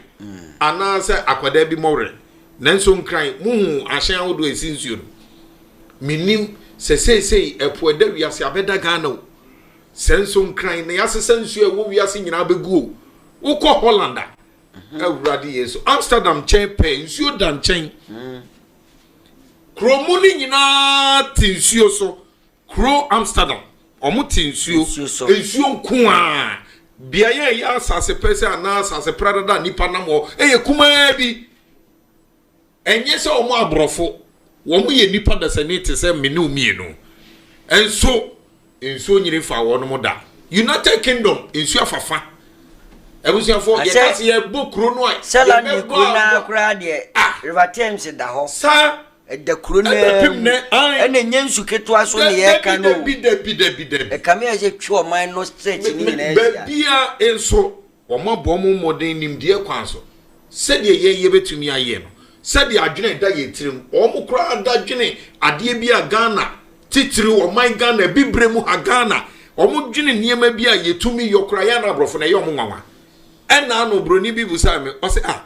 anaasɛ akwadaa bi mmɔwerɛ. Nanso Nkran, mohu ahyɛn ahodoɔ a ɛsi nsuo no. Mennim sɛ seesei ɛpo a ɛda wiase abɛda Ghana o. Sɛ nso Nkran na yɛasesa nsuo a ɛwɔ wiase nyinaa bɛgu o. Wokɔ Holland a, Awurade Yesu, Amsterdam nkyɛn pɛɛ, nsuo da nkyɛn. Kuro mu no nyinaa te nsuo so. Kuro Amsterdam, wɔn te nsuo. Nsuo nko ara. Beaeɛ a ɛyɛ asase pɛsɛ anaa asase pradada a nnipa nam hɔ yɛ kumaa bi. Ɛnyɛ sɛ wɔn aborɔfo, wɔn yɛ nnipa dasani te sɛ me ne wo mmienu. Nso nsuo nyiri fa wɔn da. United Kingdom nsuo afafa. Abusuafoɔ yɛka sɛ yɛbɔ kuro no a sɛ London kuro no ara koraa deɛ ah. River Thames da hɔ. Saa ɛda kuro no ara mu ɛna ɛnyɛ nsu ketewa so ne yɛka no dabi dabi dabi dabi ɛkame ayɛ sɛ twi ɔman no stretch ne nyinaa hyia. Baabia nso Wɔabɔ wɔn mmɔden nimdeɛ kwan so sɛdeɛ yɛn yɛbɛtumi ayɛ no, sɛdeɛ adwene a ɛda yɛn tirim, wɔn koraa da dwene adeɛ bi a Ghana, titiriw ɔman Ghana, abibire mu ha Ghana, wɔn dwene nneɛma bi a yɛtumi yɔ koraa, yɛn a na aborɔfo no ɛyɛ wɔn nwanwa. Ɛna ano broni bi busaa me, ɔse ah,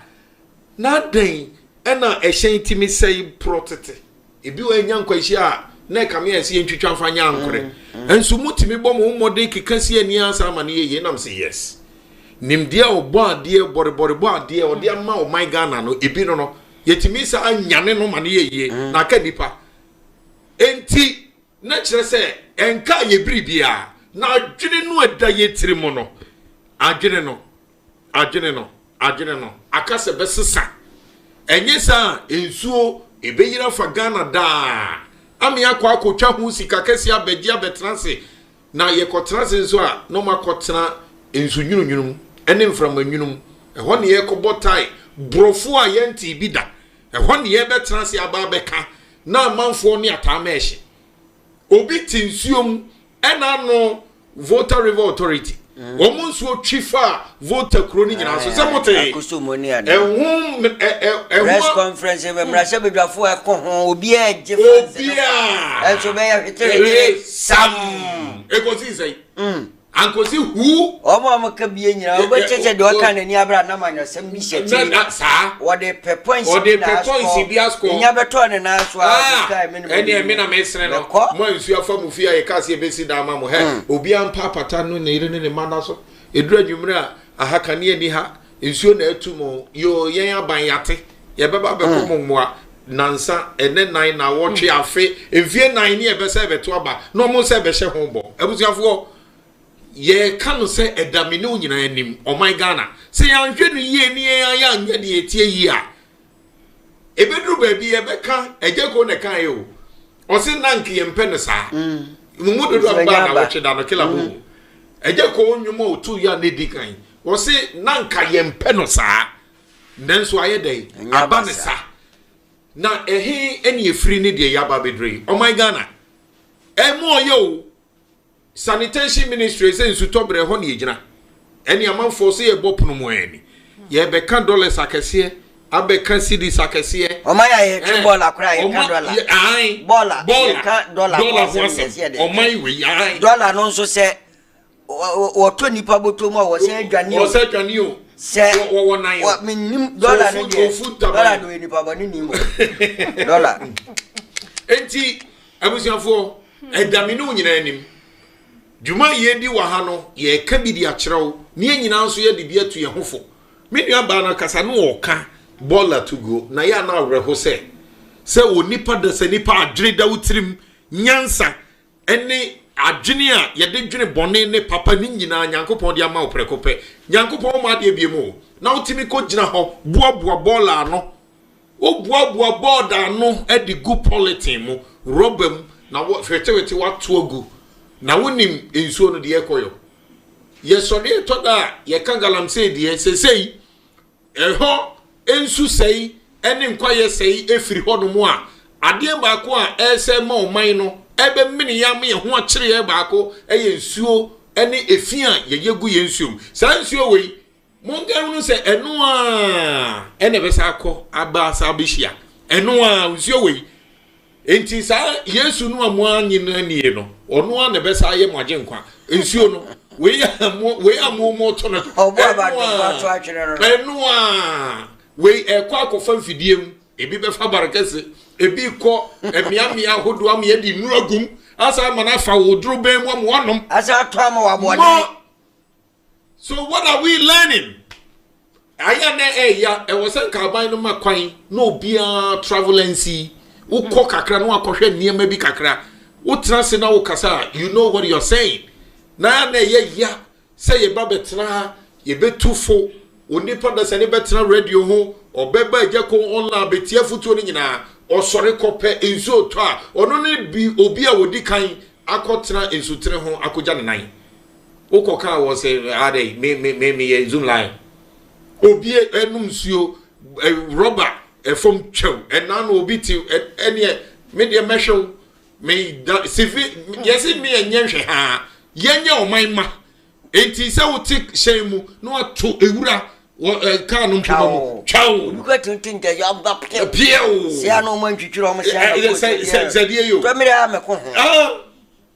na adɛn ɛna ɛhyɛn tumi sɛe porɔ tete? Ebi wɔ anya nkwanhyia a na ɛkame ayɛ sɛ yɛntwitwa mfa nyɛ ankorɛ. Nso motumi bɔ mo ho mmɔden keka si ani ansa ama no yɛ yie. Nam sɛ yes. Nimdeɛ a ɔbɔ adeɛ, bɔrebɔre bɔ adeɛ a ɔde ama ɔman Ghana no, ebi no no, yɛtumi saa nyane no ma no yɛ yie na aka nnipa. Enti na kyerɛ sɛ ɛnkaa yɛ biribiara. Na adwene no a ɛda yɛ tiri mu no, adwene no, Adwene no, adwene no, aka sɛ bɛsesa. Ɛnyɛ saa a, nsuo ɛbɛyiri afa Ghana daa. Ame akɔ akɔtwa ho sika kɛseɛ abɛgye abɛtena ase. Na yɛkɔtena ase nso a, na wɔakɔtena nsu nwununwunu mu ne mframa nwunu mu. Ɛhɔ ne yɛrekɔbɔ tae, borɔfo a yɛntee bi da. Ɛhɔ ne yɛrebɛtena ase aba abɛka na amanfoɔ ne ataa mɛɛhye. Obi te nsuo mu ɛna ano Volta River Authority. Mm. Wɔn nsuo twi fa Volta kuro no nyinaa so sɛ mo te. Ɛho ɛho. Press conference mmarahyɛbadwafo ɛkɔ ho obiara gye fans. Obiara. Ɛnso bɛyɛ hweterehwere sam. Ekosi nsɛn. Mm. Ankosi hu. Wɔn a wɔka bie nyinaa wɔbɛkyɛ sɛ deɛ ɔka n'ani abere anam anyɔsɛm bi hyɛ akyiri. Saa. Wɔde pɛ points bi na asukɔ. Enya bɛtɔ ne nan so a ah, sika ɛmi na ɛne ɛmi na mesene no. Mo a nsuo afa mo fie a yɛka sɛ yɛbɛsi dan ama mo hɛ. Hmm. Obiara mpa apata no ne yere ne ne mma na so. Eduru anwummerɛ a aha kanea ni ha nsuo na atu mo yoo yɛn aban yate yɛbɛba abɛkɔ hmm. mo mmoa nansa ɛnɛ nan na wɔtwe hmm. afe mfie nan ne yɛbɛsɛ ɛbɛto aba na ɔmo sɛ ɛbɛhyɛ ho bɔ abusuafoɔ yɛka no sɛ ɛda me ne wo nyinaa anim ɔman Ghana sɛ yɛanhwɛ no yie ne yɛn ayɛ anyɛ deɛ ɛteɛ yie a ɛbɛduru baabi yɛbɛka agya ko na ɛka yɛ o ɔse na nka yɛmpɛ no saa mm. mo mu dodoɔ a baa na wɔtwe da no kela mu agya ko nnwom a ɔtu yɛ a na ɛdi kan ɔse na nka yɛmpɛ no saa nanso ayɛ dɛn aba ne sa na ɛhe ɛne ɛfiri ne deɛ yɛaba bɛduru yi ɔman Ghana ɛmu ɔyɛ o Sanitation ministry sɛ nsutɔ berɛ ɛhɔ na yɛgyina ɛne amanfoɔ sɛ yɛbɔ pono mu ɛni yɛbɛka dollars akɛseɛ abɛka cedis akɛseɛ. Ɔman a yɛtwe bɔɔla koraa yɛka dɔla bɔɔla yɛka dɔla ho asɛm ɔman wei ae dɔla no nso sɛ wɔtɔ nipa bɔtɔ mu a wɔsɛ adwane o wɔsɛ adwane o sɛ wɔwɔ nan o menim dɔla no deɛ dɔla no yɛ nipa bɔne ni mu dɔla enti abusuafoɔ Ɛda me ne wo nyinaa anim. Dwuma a yɛredi wɔ ha no, yɛreka bi de akyerɛ wo, na yɛn nyinaa nso yɛde bi atu yɛn ho fo. Me nuabaa no ankasa na ɔreka bɔɔla to guo, na yɛ a na awerɛho sɛ, sɛ onipa dasani pa adwene da wo tirim, nyansa ne adwene a yɛde dwene bɔne ne papa ne nyinaa Nyankopɔn de ama wo prɛko pɛ. Nyankopɔn mma adeɛ biom o, na wotumi kɔgyina hɔ boaboa bɔɔla ano Woboaboa bɔɔd ano de gu polythene mu, rɔba mu, na wɔ hwetewete woato agu. Na wonim nsuo no deɛ ɛkɔyɔ. Yɛsɔre ɛtɔ da a yɛka galamsey deɛ, sesei ɛhɔ nsu sɛe ne nkwayɛ sɛe firi hɔnom a, adeɛ baako a ɛresɛe ma ɔman no ɛbɛmene yɛn ama yɛn ho akyere yɛn baako yɛ nsuo ne efi a yɛyɛ gu yɛn nsuo mu. Saa nsuo wei Monka nhunu sɛ ɛno ara ɛna ɛbɛsa akɔ aba asa abɛhyia ɛno ara nsuo wei nti saa Yesu no a mo anye no anie no ɔno ara na ɛbɛsa ayɛ mo agye nkwa nsuo no wei a mo wei a mo mo to no ɛno ara ɛno ara wei ɛkɔ akɔfa mfidie mu ebi bɛfa barekɛse ebi kɔ mmeammea ahodoɔ ama yɛde nnuro agum asa ama no afa wo duro bɛn mu ama wanom asa atɔ ama wabɔden So what are we learning? Ayɛ na ɛya ɛwɔ sɛ nka aban no ma kwan na obiara travel nsi wokɔ kakra na wakɔhwɛ nneɛma bi kakra wotena ase na wokasa a you know what you are saying na na ɛyɛ ya sɛ yɛba bɛtena ha yɛbɛtu fo onipa da sɛ ne bɛtena radio ho ɔbɛba agya ko online bɛtie afotuo no nyinaa ɔsɔre kɔpɛ nsuo tɔ a ɔno ne bi obi a wɔdi kan akɔtena nsutene ho akɔgya ne nan Wokɔ kaa wɔ sɛ adɛ me me me meyɛ zoom line. Obi ɛnum nsuo rɔba ɛfam twɛw ɛna no obi te ɛneɛ me deɛ mɛhwɛw me da sifi yɛsi me ɛnyɛ nhwɛ haa yɛnyɛ ɔman ma enti sɛ wote hyɛn mu na wato ewura wɔ kaa no mpoma mu twɛw. Obi kɔ tuntun ntɛ yɛ ɔba piew. Piew. Sɛ ano ɔmo ntwitwiri ɔmo sɛ sɛ sɛ sɛ deɛ yi o. Tɔmiri a mɛko ho.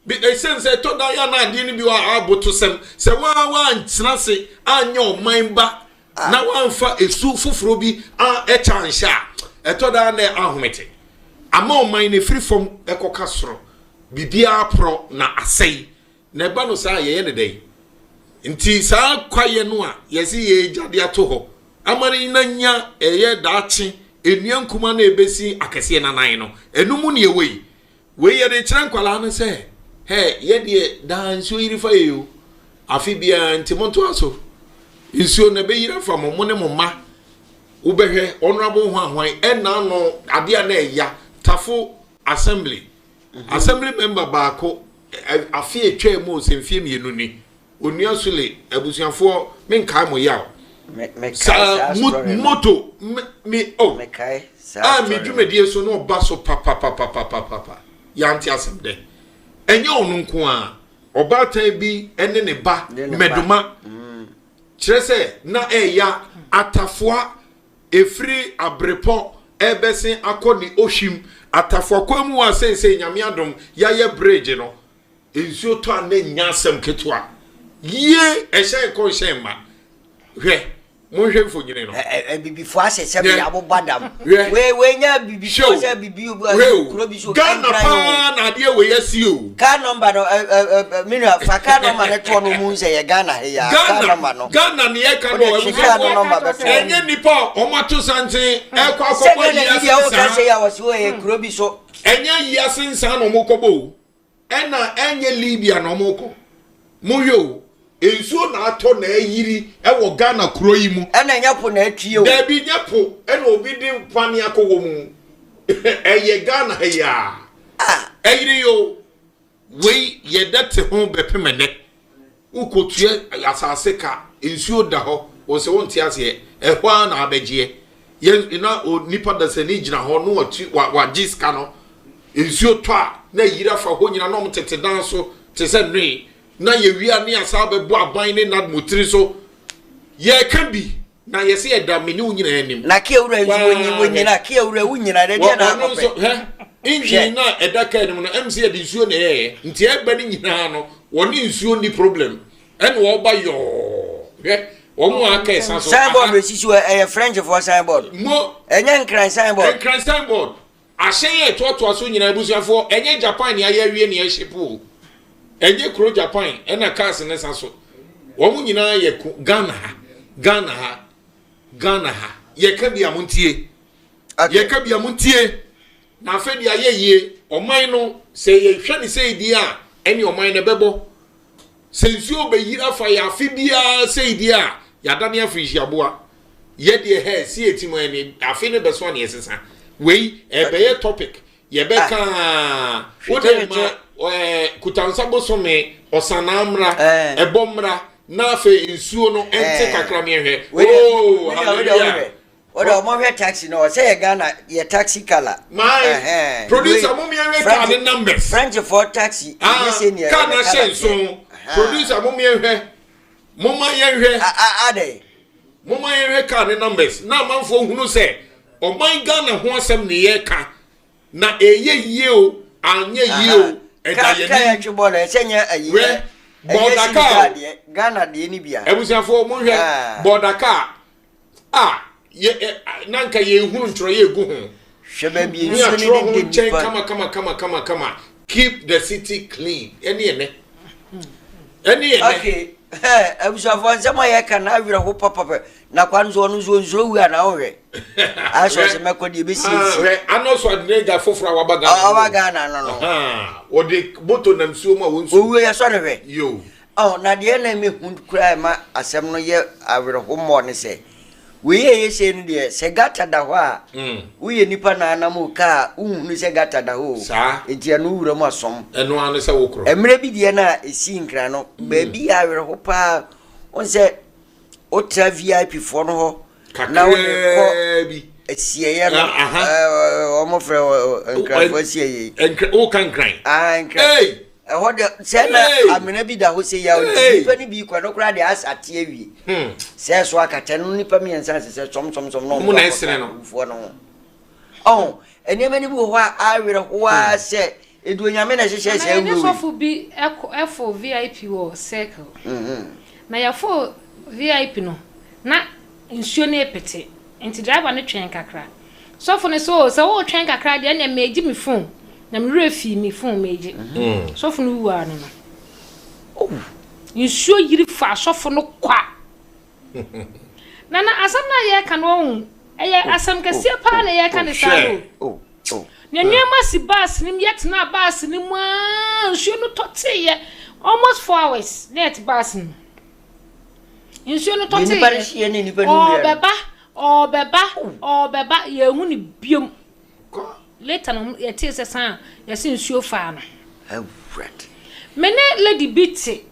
Bi ɛsiane sɛ ɛtɔ da yɛ na adeɛ no bi wɔ a abotosɛm sɛ waa wantena ase anyɛ ɔman ba na wamfa esu foforɔ bi a ɛkyɛ anhyɛ a ɛtɔ da na ahomete ama ɔman no efiri fam ɛkɔka soro biribiara porɔ na asɛe na ɛba no saa yɛyɛ ne dɛn nti saa kwaeɛ no a yɛsi yɛgya de ato hɔ ama no na nya ɛyɛ daakye nnua nkuma na ebesi akɛseɛ nanan no ɛno mu ne ɛwɔ yi. Wei yɛde kyerɛ nkwadaa no sɛ, hɛ, yɛ deɛ daa nsuo yiri fa yɛ o. Afe biara nti montoa so. Nsuo no ɛbɛyiri afa mo, mo ne mo mma. Wobɛhwɛ, Honourable Hwanhwan, ɛnna ano adeɛ a na ɛya, Tafo Assembly, Assembly member baako, afe atwaa mu o, sɛ mfeɛ mmienu ni, Onua Sule abusuafoɔ menkae mo yaw. Saa moto me oh a me dwumadie so na ɔba so papapapapapa yɛante asɛm dɛ ɛnyɛ ɔno nko a ɔbaatan bi ne ne ba mmɛdoma mm. kyerɛ sɛ na ɛya atafoa ɛfiri abrepɔ ɛbɛsen akɔ ne ohwim atafoa kwan mu a seesei nyame adom yɛayɛ bridge no Nsuo tɔ a na ɛnyɛ asɛm ketewa. Yie ɛhyɛn kɔ nhyɛn mma. Hwɛ, monhwɛ mfonyini no. Abibifoɔ asɛ sɛ bɛyɛ abobɔ dam. Hwɛ. Wei wei nyɛ abibifoɔ sɛ bibi kuro bi so. Ghana paa na adeɛ wei asi o. Car number no ɛ ɛ mi nua fa car number no toɔ no mu sɛ yɛ Ghana he ya. Car number no. Ghana ne yɛ ka no abusuafoɔ. Ɛnyɛ nipa a wɔn ato santen ɛkɔ akɔbɔ yi ase nsaa. Sɛ Ghana ni deɛ ɔka sɛ yɛ a wɔsi wɔ yɛ kuro bi so. Ɛnyɛ yi ase nsaa na wɔn kɔbɔ o. Ɛna ɛnyɛ Libya na ɔmo kɔ. Monhwɛ o, nsuo na atɔ na ayiri ɛwɔ Ghana kuro yi mu. Ɛna ɛnyɛ po na atwie o. Daabi nyɛ po ɛna obi de pane akɔ wɔ mu. Ɛyɛ Ghana ha yi aa. Ɛyiri o, wei yɛda te ho bɛpem ɛnɛ. Wokɔtua asase ka, nsuo da hɔ, wo sɛ wonte aseɛ, ɛhɔ ara na abɛgyeɛ. Yɛn na nipa dasani gyina hɔ na watu wagye sika no, nsuo tɔ a na ayiri afa hɔ nyina na wɔn tete dan so te sɛ nnoe, na yɛwie a ne yɛasa abɛbɔ aban ne nadmo tiri so. Yɛreka bi Na yɛsɛ yɛda me ne wo nyinaa anim. Na kia wura nso wɔnyi wɔnyina kia wura wo nyina dɛ deɛ na akɔpɛ. Nso hɛ engine na ɛda kaa no mu no ɛm sɛ yɛde nsuo na ɛyɛyɛ nti ɛba ne nyinaa no wɔne nsuo nni problem ɛna ɔba yɔɔ hwɛ wɔn a aka ɛsa so. Signboard bɛ sisi hɔ ɛyɛ French foɔ signboard. Mo ɛnyɛ nkran signboard. Nkran signboard Ahyɛn a ɛtoatoa so nyinaa abusuafoɔ, ɛnyɛ Japan ne ayɛ awie ne ɛhyepo o. Ɛnyɛ kuro Japan ɛna cars ne sa so. Wɔn nyinaa yɛ ko Ghana ha, Ghana ha, Ghana ha. Yɛka bi a montie. Yɛka bi a montie. Na afei deɛ ayɛ yie, ɔman no sɛ yɛhwɛ ne sɛ deɛ a, ɛne ɔman no ɛbɛbɔ. Sɛ nsuo bɛyiri afa yɛ afe biara sei deɛ a, yɛadane afirihyiaboa. Yɛ deɛ hɛ si yɛ tim ɛne afe no bɛso a ne yɛsesa. Wei ɛbɛyɛ topic yɛbɛka ah. wo deɛ ma ɛɛ kutansa bosome ɔsanaa mmra ɛbɔ mmra na afei nsuo no ɛnte kakra meɛhwɛ. Oh hallelujah. Wode ɔmo hwɛ taxi no ɔsɛ yɛ Ghana yɛ taxi colour. My producer mo mi ɛhwɛ car ne numbers. French for taxi. Ah car na hyɛ nso. Producer mo mi ɛhwɛ. Mo ma yɛn hwɛ. Adɛ. Mo ma yɛn hwɛ car ne numbers na amanfoɔ hunu sɛ ɔman Ghana ho asɛm ne yɛ ka na ɛyɛ yie o anyɛ yie o ɛda yɛn anim. Car yɛ twe bɔɔl ɛsɛ nyɛ ayi. Wɛ bɔɔda car. Ghana deɛ ni bia. Abusuafoɔ mo hwɛ bɔɔda car. a yɛ ɛ na nka yɛhunu ntwerɛeɛ egu ho. Hwɛ baabi nsuo no de ho nkyɛn kama kama kama kama kama keep the city clean ɛne ɛnɛ ɛne ɛnɛ. Okay abusuafoɔ nsɛm a yɛka na awerɛ ho papapɛ na kwa nso ɔno nso nsuro wu a na wohwɛ asɛ ɔsɛ mɛkɔ deɛ ɛbɛsi nsi hwɛ Arnold Schwarzenegger foforɔ a waba Ghana ɔba Ghana no no wɔde moto nam nsuo mu a wɔnsuo owuo yɛsɔ no hwɛ yo Ɔho, na deɛ na ɛmɛ hu koraa ɛma asɛm no yɛ awerɛho mmɔɔ ne sɛ, wei a ɛyɛ sei no deɛ, sɛ gutter da hɔ a, woyɛ nipa na anam o kaa a, wonhunu sɛ gutter da hɔ o. Saa. Nti ɛno wo wura mu asɔm. Ɛno ara ne sɛ wokorɔ. Mmerɛ bi deɛ no a ɛsii Nkran no, baabi yɛ awerɛho paa, wohu sɛ wotra VIP foɔ no hɔ na wode kɔ bi asieeɛ no wɔn frɛ nkranfoɔ asieeɛ yi. Woka nkran. Nkran. Ɛhɔ de sɛ na amena bi da hɔ sɛ yɛ nti nipa no bi kɔ no koraa de asa ate awie. Hmm. Sɛ so akata no nipa mmiɛnsa sɛ sɛ sɔm sɔm sɔm na wɔn akɔka awufoɔ no ho. Ɔho nneɛma no bi wɔ hɔ a awerɛhoɔ a hmm. sɛ. Enti Onyame na ɛhyehyɛɛ Nana saa yɛne nwura wei. sɔfo bi kɔ foo VIP wɔ circle. Na yɛfoo VIP no na nsuo no repete nti driver no twɛn kakra. Sɔfo no sɛ oh sɛ woretwɛn kakra deɛ ɛneɛ megye me phone na me werɛ fii me phone megye. Sɔfo no wu ara no no. Nsuo yiri faa sɔfo no kwa. Nana asɛm no a yɛreka no ɔhu ɛyɛ asɛm kɛseɛ paa na yɛreka ne saa no o. Na nneɛma si bus no mu yɛtenaa bus no mu aa nsuo no tɔ teeɛ almost 4 hours na yɛte bus no mu. Nsuo no tɔ teeɛ ɔɔbɛba ɔɔbɛba ɔɔbɛba yɛnhu no biom. Later no yɛtee sɛ san yɛse nsuo faa no. Me ne lady bi te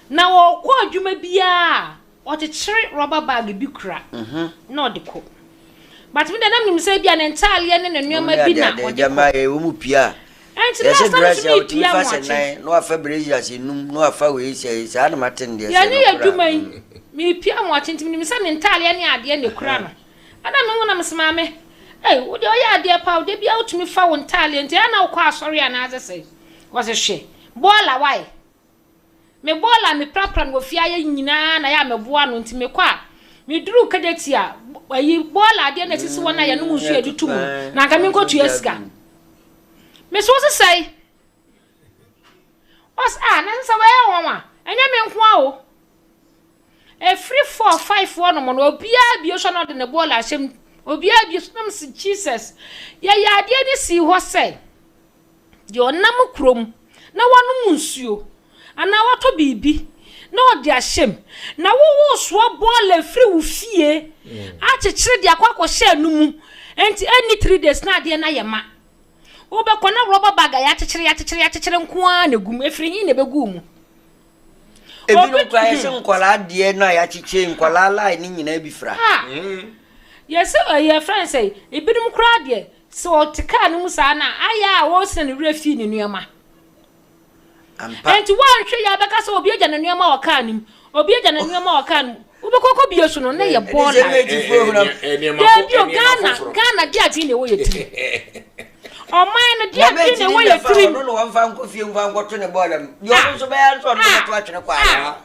Na ɔrekɔ adwuma biara a, ɔkyekyere rɔba bag bi kura na ɔde kɔ. But me deɛ na menim sɛ ebia ne ntaadeɛ ne ne nneɛma bi na ɔde kɔ. Ɛwɔ mu pia. Ɛnti last time nso nso mi pia mu akye. Na wafa braziers enum na wafa wei sɛ saa na mate ne deɛ sɛ Yɛne yɛ adwuma yi mi pia mu akye nti menim sɛ ne ntaadeɛ ne adeɛ na ekura no. Ɛna me hu na mese maame, ei wo deɛ ɔyɛ adeɛ paa o, da biara wotumi fa wo ntaadeɛ nti ɛyɛ na wokɔ asɔre anaasɛ sɛ? Ɔse hwɛ, bɔɔla wae. Me bɔɔla a meprapra no wɔ fie ayɛ nyinaa na ɛyɛ a meboa ano nti mekɔ a, meduru Kejetia a, ayi bɔɔla adeɛ na ɛsisi hɔ no a yɛnom nsuo a yɛde to mu no, na anka menkɔtua sika. Mese wo sesɛe. Ɔse ah, na sɛ wɔyɛ wɔn a, ɛnyɛ me nko ara o. Ɛfiri 4, 5 hɔ nom no, obiara bie so na ɔde ne bɔɔla ahyɛ mu. Obiara bie so na mese Jesus, yɛyɛ adeɛ no sii hɔ sɛ, Deɛ ɔnam kurom na wanom nsuo anaa watɔ biribi na ɔde ahyɛ mu, na woresoa bɔɔla firi wo fie akyekyere de akɔ akɔhyɛ ɛno mu, nti ɛnni 3 days na adeɛ no ayɛ ma. Wobɛkɔ na rɔba bag a yɛakyekyere yɛakyekyere yɛakyekyere nko ara na ɛgu mu, ɛfiri he na ɛbɛgu wo mu? Ebinom koraa yɛsɛ nkwadaa deɛ no a yɛakyekyere nkwadaa line no nyinaa bi fra. Ah, yɛsɛ ɛyɛ frɛ no sɛ ebinom koraa deɛ Sɛ ɔte kaa no mu saa no a, ayɛ a ɔresi na ne werɛ fii ne nneɛma. Ampa. Enti woanhwɛ yie a bɛka sɛ obi agya ne nneɛma wɔ kaa no mu, obi agya ne nneɛma wɔ kaa no mu. Wobɛkɔ akɔbie so no, na ɛyɛ Ɛne sɛ bɔɔla. mɛtifoɔ hunu. Daabi o, Ghana, Ghana de adwene na ɛwɔ yɛ tirim. Ɔman no de Na adwene na mɛtini ɛwɔ yɛ na fa tirim. ɔno na wɔmfa nkɔ fie mfa nkɔto ne bɔɔla mu. Deɛ ɔno nso bɛyɛ nso ɔno Ah! bɛto atwene kɔ Ah! ano.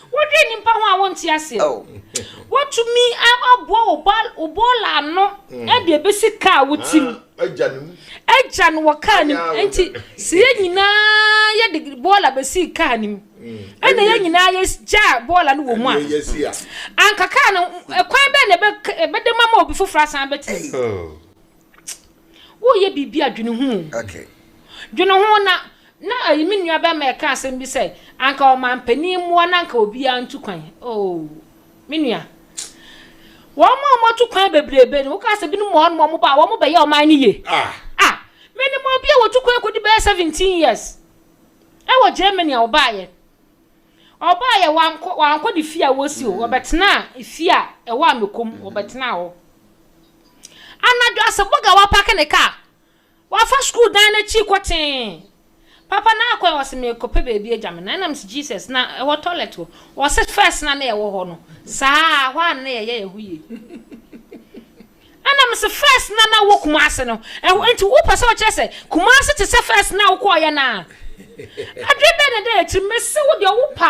Wodwen nnipa ho a wonte aseɛ. Oh. Wotumi aboa wo ba wo bɔɔla ano mm. de ebesi kaa wo ti mu. Ah, agya no mu. Agya no wɔ kaa no mu. Nti sɛ yɛn nyinaa yɛde bɔɔla besi kaa no mu. Mm. Ɛna yɛn nyinaa yɛgya bɔɔla no wɔ mu a. Anka kaa no ɛkwan bɛn na ɛbɛde ma ma obi foforɔ asan bɛtena mu. Oh. Woreyɛ biribi a, dwene ho o. Okay. Dwene ho na na ayi me nua bɛrima ɛka asɛm bi sɛ anka ɔmanpanin mmoa na anka obiara ntu kwan. Oh, me nua. Wɔn a wɔatu kwan bebrebe no, woka sɛ binom wɔ hɔ nom a wɔba a wɔn bɛyɛ ɔman no yie. Ah. Ah, menim obi a wɔtu kwan kɔdi bɛyɛ 17 years ɛwɔ Germany a ɔbaeɛ. Ɔbaeɛ wankɔ wankɔ ne fie a wɔsi o, ɔbɛtenaa fie a ɛwɔ Amekom, ɔbɛtenaa hɔ. Anadwo asebɔga wapake ne kaa, wafa sukuu dan no akyi kɔ tee. Papa no akɔ ɔse merekɔpɛ baabi agya me nan na mese Jesus na ɛwɔ toilet hɔ. Ɔse first na na ɛwɔ hɔ no saa hɔ a na yɛyɛ yɛn ho yie. Ɛna mese first na na wɔ Kumasi no ɛhɔ nti wopɛ sɛ ɔkyerɛ sɛ Kumasi te sɛ first na wokɔɔyɛ no a adwene bɛn na ɛda yɛ tirim mese wo deɛ wopɛ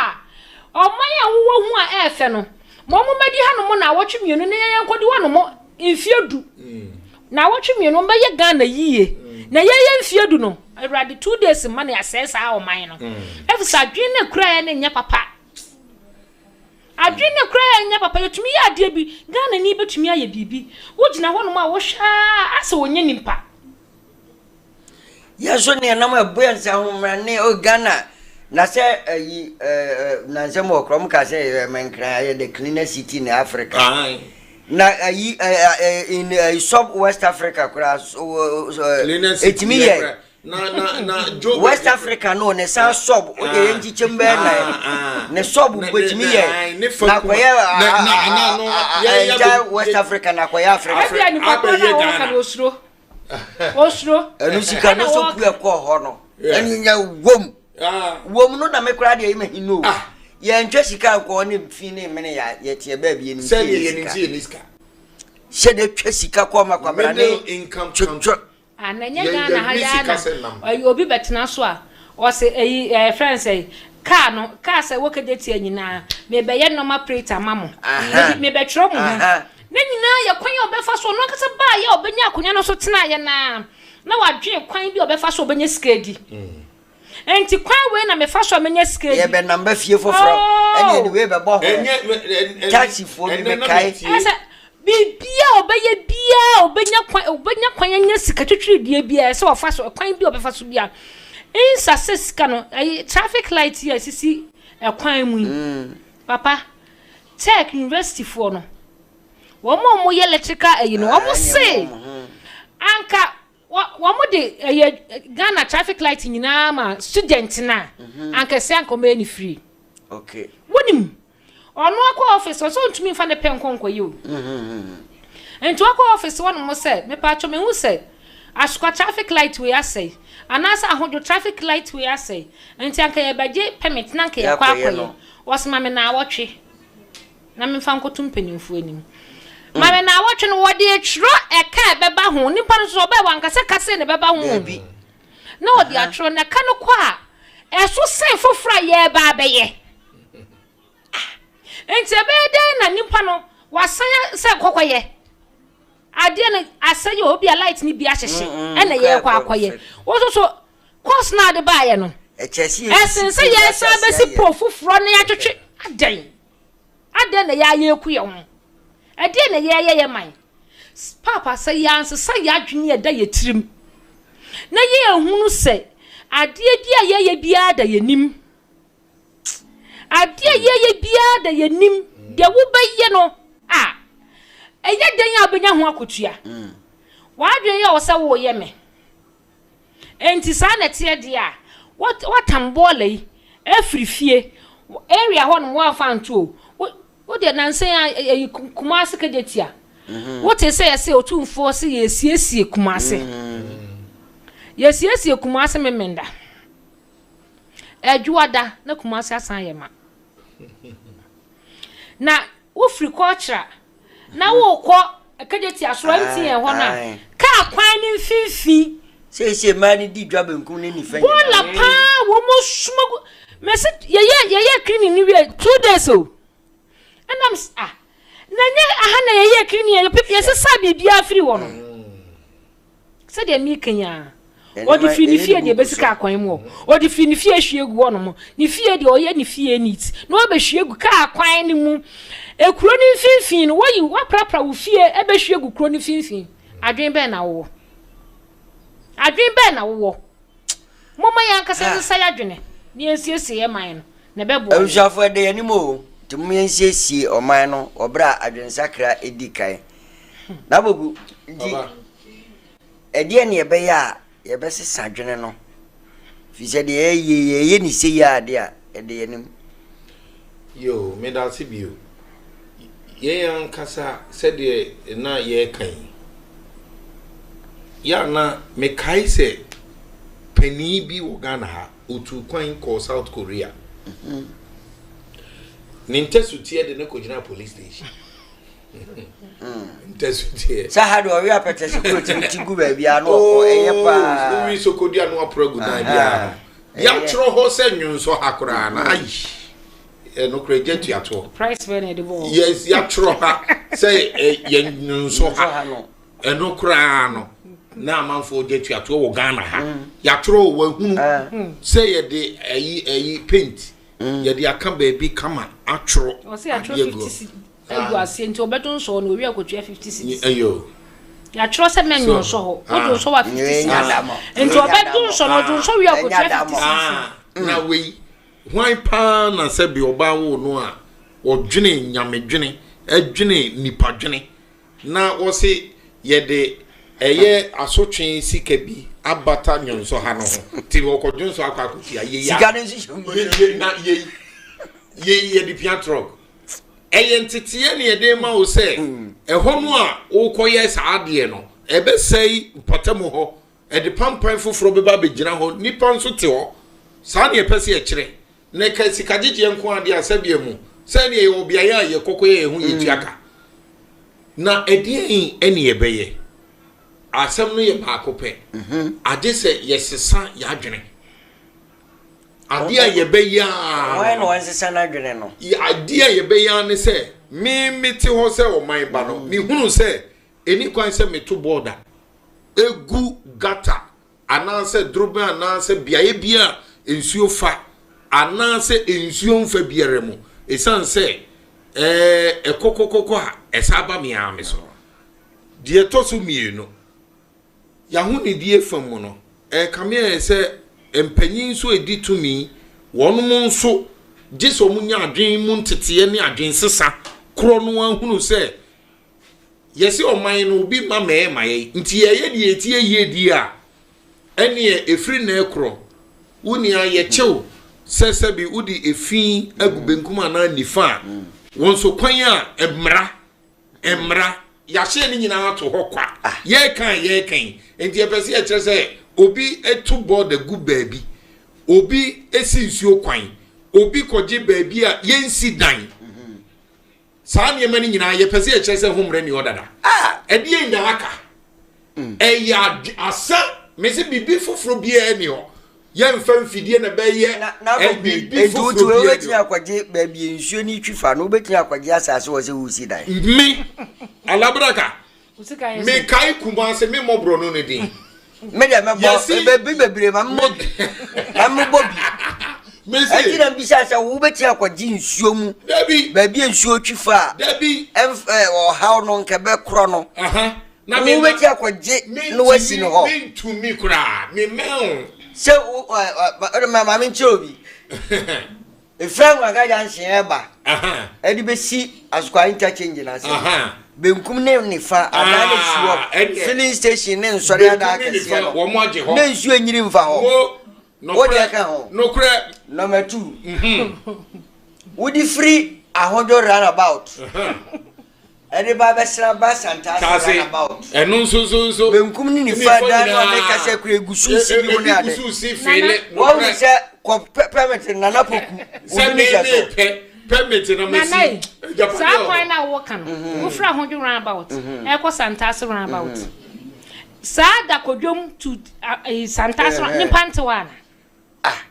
a ɔman a wowɔ ho a ɛɛfɛ no Ma wɔmmɛdi hanom nnawɔtwe mmienu na yɛn nkɔdi hɔnom mfeɛ du. Nnawɔtwe mmienu wɔbɛyɛ Ghana yie. Na yɛyɛ mfeɛ du no, Awurade 2 days mma na yɛasɛe saa ɔman no. Ɛfiri sɛ adwene no ekura yɛn no nyɛ papa. Adwene no ekura yɛn nyɛ papa. Yɛtumi yɛ adeɛ bi, Ghana ni bɛtumi ayɛ biribi. Wogyina hɔnom a wohwɛ a asɛ wɔnyɛ nipa. Yɛn nso nea nam ɛbɔ yɛn nsa ho mmara ne o Ghana na sɛ ayi ɛɛ nansɛm wɔ korɔ mo ka sɛ ɛmɛnkran ayɛ the cleanest city in Africa. Aye. Na ayi ɛɛ in ɛɛ sub West Africa koraa so Cleanest city etimi yɛ. Na na na Joburg. West Africa no ne san sub o de yɛn nkyekyɛm bɛyɛ nan ne sub betumi yɛ na akɔyɛ ɛnkyɛ West Africa na akɔyɛ Africa. Ebi a nipa koro na wɔka no osuro. Osuro. Ɛno sika no so pu ɛkɔɔ hɔ no. Ɛno nya wom. Wom no na me koraa deɛ yɛma hin o. Yɛntwa sika nkɔɔ ne fi ne mene yɛ yɛteɛ baabi yɛnim sɛ yɛni sika. Sɛ de twa sika kɔɔ ma kwabra ne Middle income country. Ah na ɛnyɛ Ghana ha yi ara na ɛyi obi bɛtena so a ɔse ɛyi ɛɛ fɛn sɛ kaa no kaa sɛ wɔ kegye nyinaa mebɛyɛ nɔma plate ama mo mebɛtwerɛ mo ho ne nyinaa yɛ kwan a ɔbɛfa so ɔno ankasa baa yɛ ɔbɛnya akonnwa no so tenaeɛ naa na wadwene kwan bi a ɔbɛfa so ɔbɛnya sika adi. Mm. Enti kwan wei na mefa so a menya sika yi. Yɛbɛnam ba fie foforɔ ɛne yɛde wei bɛbɔ ho. Taxifoɔ bi mekae. Ɛsɛ biribiara a ɔbɛyɛ biara ɔbɛnya kwan ɔbɛnya kwan anya sika twitwiridie biara ɛsɛ ɔfa so kwan bi a ɔbɛfa so biara. Nsa sɛ sika no ɛyi traffic light yi a esisi ɛkwan mu yi. Mm. Papa Tech University foɔ no wɔn a wɔyɛ electrical ɛyi no wɔn se anka. Wɔ wɔn de ɛyɛ Ghana traffic light nyinaa ma student na mhm. anka sɛ anka wɔn yɛ ne free. Okay. Wonim ɔno akɔ office ɔsɛ ɔntumi nfa ne pɛ nkɔ nkɔyɛ o. Mhm. Nti wakɔ office hɔ nom sɛ mepatwɔ mehu sɛ asokwa traffic light wei asɛe anaasɛ ahodwo traffic light wei asɛe nti anka yɛbɛgye permit na anka yɛkɔ akɔyɛ wɔsoma me na awɔtwe. Na memfa nkɔto mpanimfoɔ anim. Ma me naawɔtwe no, wɔde retwerɛ ɛka a ɛbɛba ho. Nipa no nso ɔbɛɛ wanka sɛ ka sei na ɛbɛba ho. Daabi. Na ɔde atwerɛ na ɛka no kɔ a, ɛso sen foforɔ a yɛreba abɛyɛ. Ah, nti ɛbɛyɛ dɛn na nipa no wasan sɛ kɔkɔyɛ adeɛ no asɛe o, obi a light no bi ahyehye ɛna yɛrekɔ akɔyɛ. Wo nso so course no a de baeɛ no, ɛsen sɛ yɛresan bɛsi pole foforɔ na yɛatwetwe adɛn? Adɛn na yɛa yɛreku yɛn ho? Ɛdeɛn na yɛreyɛ yɛn man? Paapa, sɛ yɛansesa yɛn adwene a ɛda yɛn tirim na yɛanhunu sɛ adeɛ bi a yɛyɛ biara da yɛn anim, adeɛ a yɛyɛ biara da yɛn anim, deɛ wobɛyɛ no a, ɛyɛ dɛn a wobɛnya ho akotua? W'adwene yɛ wo sɛ woreyɛ me. Enti saa na ɛteɛ deɛ a, woatam bɔɔla yi afiri fie, area hɔ nom woamfa anto o. Wo deɛ nansa yi ara ɛyi Kumasi Kejetia. Mhm. Wote sɛ yɛsɛ otumfoɔ sɛ yɛsiesie Kumasi. Mm. Yɛsiesie Kumasi Memenda. Adwoada na Kumasi asan yɛ ma. Na wofiri kɔɔkyera na wokɔ Kejetia soro MTN hɔ no a, kaa kwan no mfimfini. Seesei mmaa no di dwa benkum ne nifa nyinaa. Bɔɔla paa wɔn mo suma gu. Mɛsi yɛyɛ yɛyɛ cleaning no wie 2 days o. Ɛnam s ah na nyɛ aha na yɛyɛ cleaning yɛ yɛsesa biribiara firi hɔ no. Sɛdeɛ meka yi ara, ɔde firi ne fie deɛ ɛbɛsi kaa kwan mu hɔ, ɔde firi ne fie hwie gu hɔnom, ne fie deɛ ɔyɛ ne fie neat, na wabɛhwie gu kaa kwan no mu. Ekuro no mfimfini no, woyi woaprapra wo fie ɛbɛhwie gu kuro no mfimfini. Adwene bɛn na wowɔ? Adwene bɛn na wowɔ? Momma yɛn ankasa nsesa yɛn adwene na yɛnsiesie yɛn man no, na ɛbɛboa yɛn. Abusuafo, ɛda yɛn anim o, nti momma yɛnsiesie ɔman no wɔ berɛ a adwensakra di kan. Nabogu, nti ɛdeɛn ne yɛbɛyɛ a yɛbɛsesa adwene no? Firi sɛ deɛ yɛyɛ yɛyɛ ne sei a adeɛ a ɛda yɛn anim. Yoo, meda ase bio. Yɛn ankasa sɛdeɛ na yɛreka yi, yɛ a na mekae sɛ panin bi wɔ Ghana ha, ɔtuu kwan kɔɔ South Korea. Ne ntasuteɛ de no kɔgyinaa police station. Ntasuteɛ. Sɛ ha de ɔwe apɛtɛse kuro tumi ti gu baabi a na ɔkɔ ɛyɛ paa. Wowi sokodua no aporo agu dan biara ho. Yɛatwerɛ hɔ sɛ nwonsɔ ha koraa na ayi. Ɛno koraa gya tuatoɔ. Price bɛn na yɛde bɔ hɔ? Yes, yɛatwerɛ ha sɛ yɛn nwonsɔ ha. Ɛno koraa no na amanfoɔ gya tuatoɔ wɔ Ghana ha. Yɛatwerɛ wɔ wahunu sɛ yɛde ɛyi ɛyi paint yɛde aka baabi kama atwerɛ adeɛ gu. Agu aseɛ nti ɔbɛdwo nsɔ no owie akɔtua 50 cedis. Ɛyɛ Yɛatwerɛ sɛ mɛnwo nsɔ hɔ wodwo nsɔ wa 50 cedis nti ɔbɛdwo nsɔ no ɔdwo nsɔ wie akɔtua 50 cedis. Na wei hwan paa na sɛbi ɔbaa woo no a ɔdwene nyamedwene ɛdwene nipadwene na wɔse yɛde ɛyɛ asotwe sika bi abata nwonsɔ ha no ho nti wɔkɔ dwonsɔ akɔ akɔtua yei sika no nso hyɛ na yei yei yɛde pia trɔk ɛyɛ nteteɛ ne yɛde ma wo sɛ ɛhɔ no a wokɔyɛ saa adeɛ no ɛbɛsɛe mpɔtam hɔ ɛde pampan foforɔ bɛba abɛgyina hɔ nnipa nso te hɔ saa ne yɛpɛ sɛ yɛkyerɛ na ɛka sika gyegyeɛ nko adeɛ a sɛdeɛ mu sɛ ne yɛwɔ beaeɛ a yɛkɔkɔyɛ yɛn ho yɛtua ka na ɛdeɛn ɛne yɛbɛyɛ. Asɛm no yɛ baako pɛ. Agye sɛ yɛsesa yɛn adwene. Adeɛ a yɛbɛyɛ ara Hwan na ɔnsesa n'adwene no? Adeɛ a yɛbɛyɛ ara ne sɛ, me mete hɔ sɛ ɔman ba no, mehunu sɛ ɛni kwan sɛ meto bɔɔda gu gutter anaasɛ dorobɛn anaasɛ beaeɛ bi a nsuo fa anaasɛ nsuo mfa biara mu, ɛsiane sɛ ɛɛ ɛkɔkɔkɔkɔ a ɛsan ba me ara me so. Deɛ ɛtɔ so mmienu, yɛahonidie fa mu no, ɛrekame ayɛ sɛ mpanyin nso redi tumi, wɔnom nso gye sɛ wɔnya adwene mu nteteɛ ne adwensesa korɔ no ara hunu sɛ yɛse ɔman no obi mma mɛɛ ma yɛn nti yɛyɛ deɛ ɛtie yie die a ɛneɛ ɛfiri nnɛ rekorɔ wo nua yɛkyew sɛ sɛbi wode efi agu benkum anaa nifa a wɔn nso kwan a mmara mmara yɛahyɛ ne nyinaa ato hɔ kwa yɛreka a yɛreka yi nti yɛpɛ sɛ yɛkyerɛ sɛ obi to bɔɔda gu baabi obi si nsuo kwan obi kɔgye baabi a yɛnsi dan saa nneɛma no nyinaa yɛpɛ sɛ yɛkyerɛ sɛ ho mmerɛ ni hɔ dada ɛdeɛ na aka ɛyɛ asa mese biribi foforɔ biara ni hɔ yɛmfa mfidie na bɛyɛ biribi foforɔ biara wobɛtumi akɔgye baabi nsuo no twi fa no wobɛtumi akɔgye asase wɔ sɛ wosi dan me alabraka mekae Kumase me mmɔborɔ no ne din me deɛ mɛbɔ baabi bebree ma mmɔ bi ma mmobɔ bi ɛnti na mbisa sɛ wobɛtumi akɔgye nsuo mu baabi a nsuo twi fa a ɔhaw no nkɛ bɛkorɔ no wobɛtumi akɔgye na wasi no hɔ mentumi koraa memɛn sɛ ma menkyerɛ obi Ɛfiri Anwanga Junction ɛreba ɛde bɛsi Asukwa interchange no ase benkum ne nifa adan ne si hɔ filling station ne nsɔre adan akɛseɛ no ne nsuo nyiri mfa hɔ wo deɛ ka ho number 2 wode firi Ahodwo roundabout Ɛde ba bɛsra ba Santase roundabout. Ɛno nso nso nso. Benkum ne nifa dan no a meka sɛ kura egu so si bi mu ne ade. Wɔn sɛ kɔ permit Nana Poku. Sɛ me me pɛ permit na me si. Saa kwan na wɔka no. Wofura Ahodwo roundabout. Ɛkɔ Santase roundabout. Saa da kodwom to Santase nipa ntewa ana. Ah!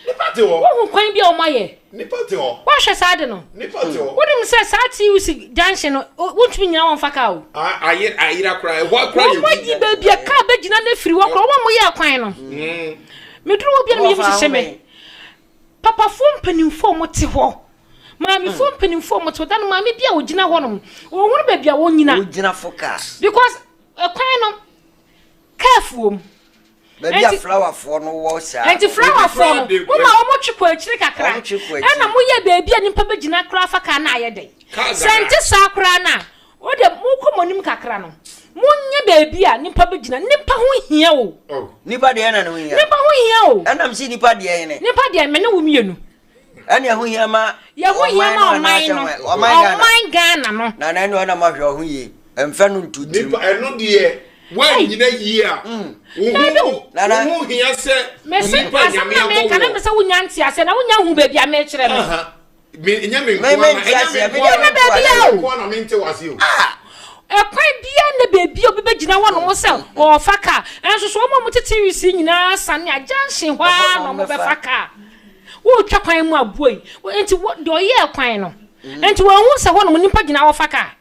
Nipa te hɔ. Wohu kwan bi a wɔn ayɛ. Nipa te hɔ. Woahwɛ saa ade no. Nipa te hɔ. Wonim sɛ saa TUC junction no, wontumi nyina wɔn fa kaa o. Ayɛ ayera koraa, ɛhɔ akora yɛ. Wɔn ayi baabi a kaa bɛgyina no afiri hɔ koraa, wɔn a wɔyɛɛ kwan no. Meduru hɔ bi a na me yam hyehye me. Papafoɔ mpanimfoɔ a wɔte hɔ, maamefoɔ mpanimfoɔ a wɔte hɔ, da no maame bi a ɔgyina hɔnom, ɔhunu baabi a wɔnyina. Wɔgyina fo kaa. Because ɛkwan no, kaa fuom. Baabi a flowerfoɔ no wɔ saa. Nti flowerfoɔ no, mo ma wɔn twe kɔ akyire kakra. Ɛna mo yɛ baabi a nipa bɛgyina koraa fa kaa no ayɛ dɛn. Sɛ nte saa koraa no a, o deɛ mo kɔ mo anim kakra no, mo nyɛ baabi a nipa bɛgyina. Nipa ho hia o. Oh. Nipa deɛ na ne ho hia. Nipa ho hia o. Ɛnam si nipa deɛ ne. Nipa deɛ me ne wo mmienu. Ɛne ɛho hia ma Yɛho hia ma ɔman no. Ɔman Ghana no. Na na ɛne ɔnam ahwɛ ɔho yie. Ɛmfɛ no nto tirim. Nipa ɛno deɛ woanyina yie a wo ho hia sɛ nipa nyame abɔ wɔ. Mese asɛm na meka na mese wonya nte aseɛ na wonya hu baabi a mekyerɛ no. Ɛnyɛ me nko na baabi a o. Na mente wase o. Ɛkwan biara na baabi a obi bɛgyina hɔ nom sɛ ɔrefa kaa. Ɛnso so wɔn a wɔte TUC nyinaa sane a junction hɔ ara na wɔbɛfa kaa. Woretwa kwan mu aboa yi. Nti deɛ ɔyɛɛ kwan no, nti wɔahu sɛ hɔnom nnipa gyina hɔ fa kaa?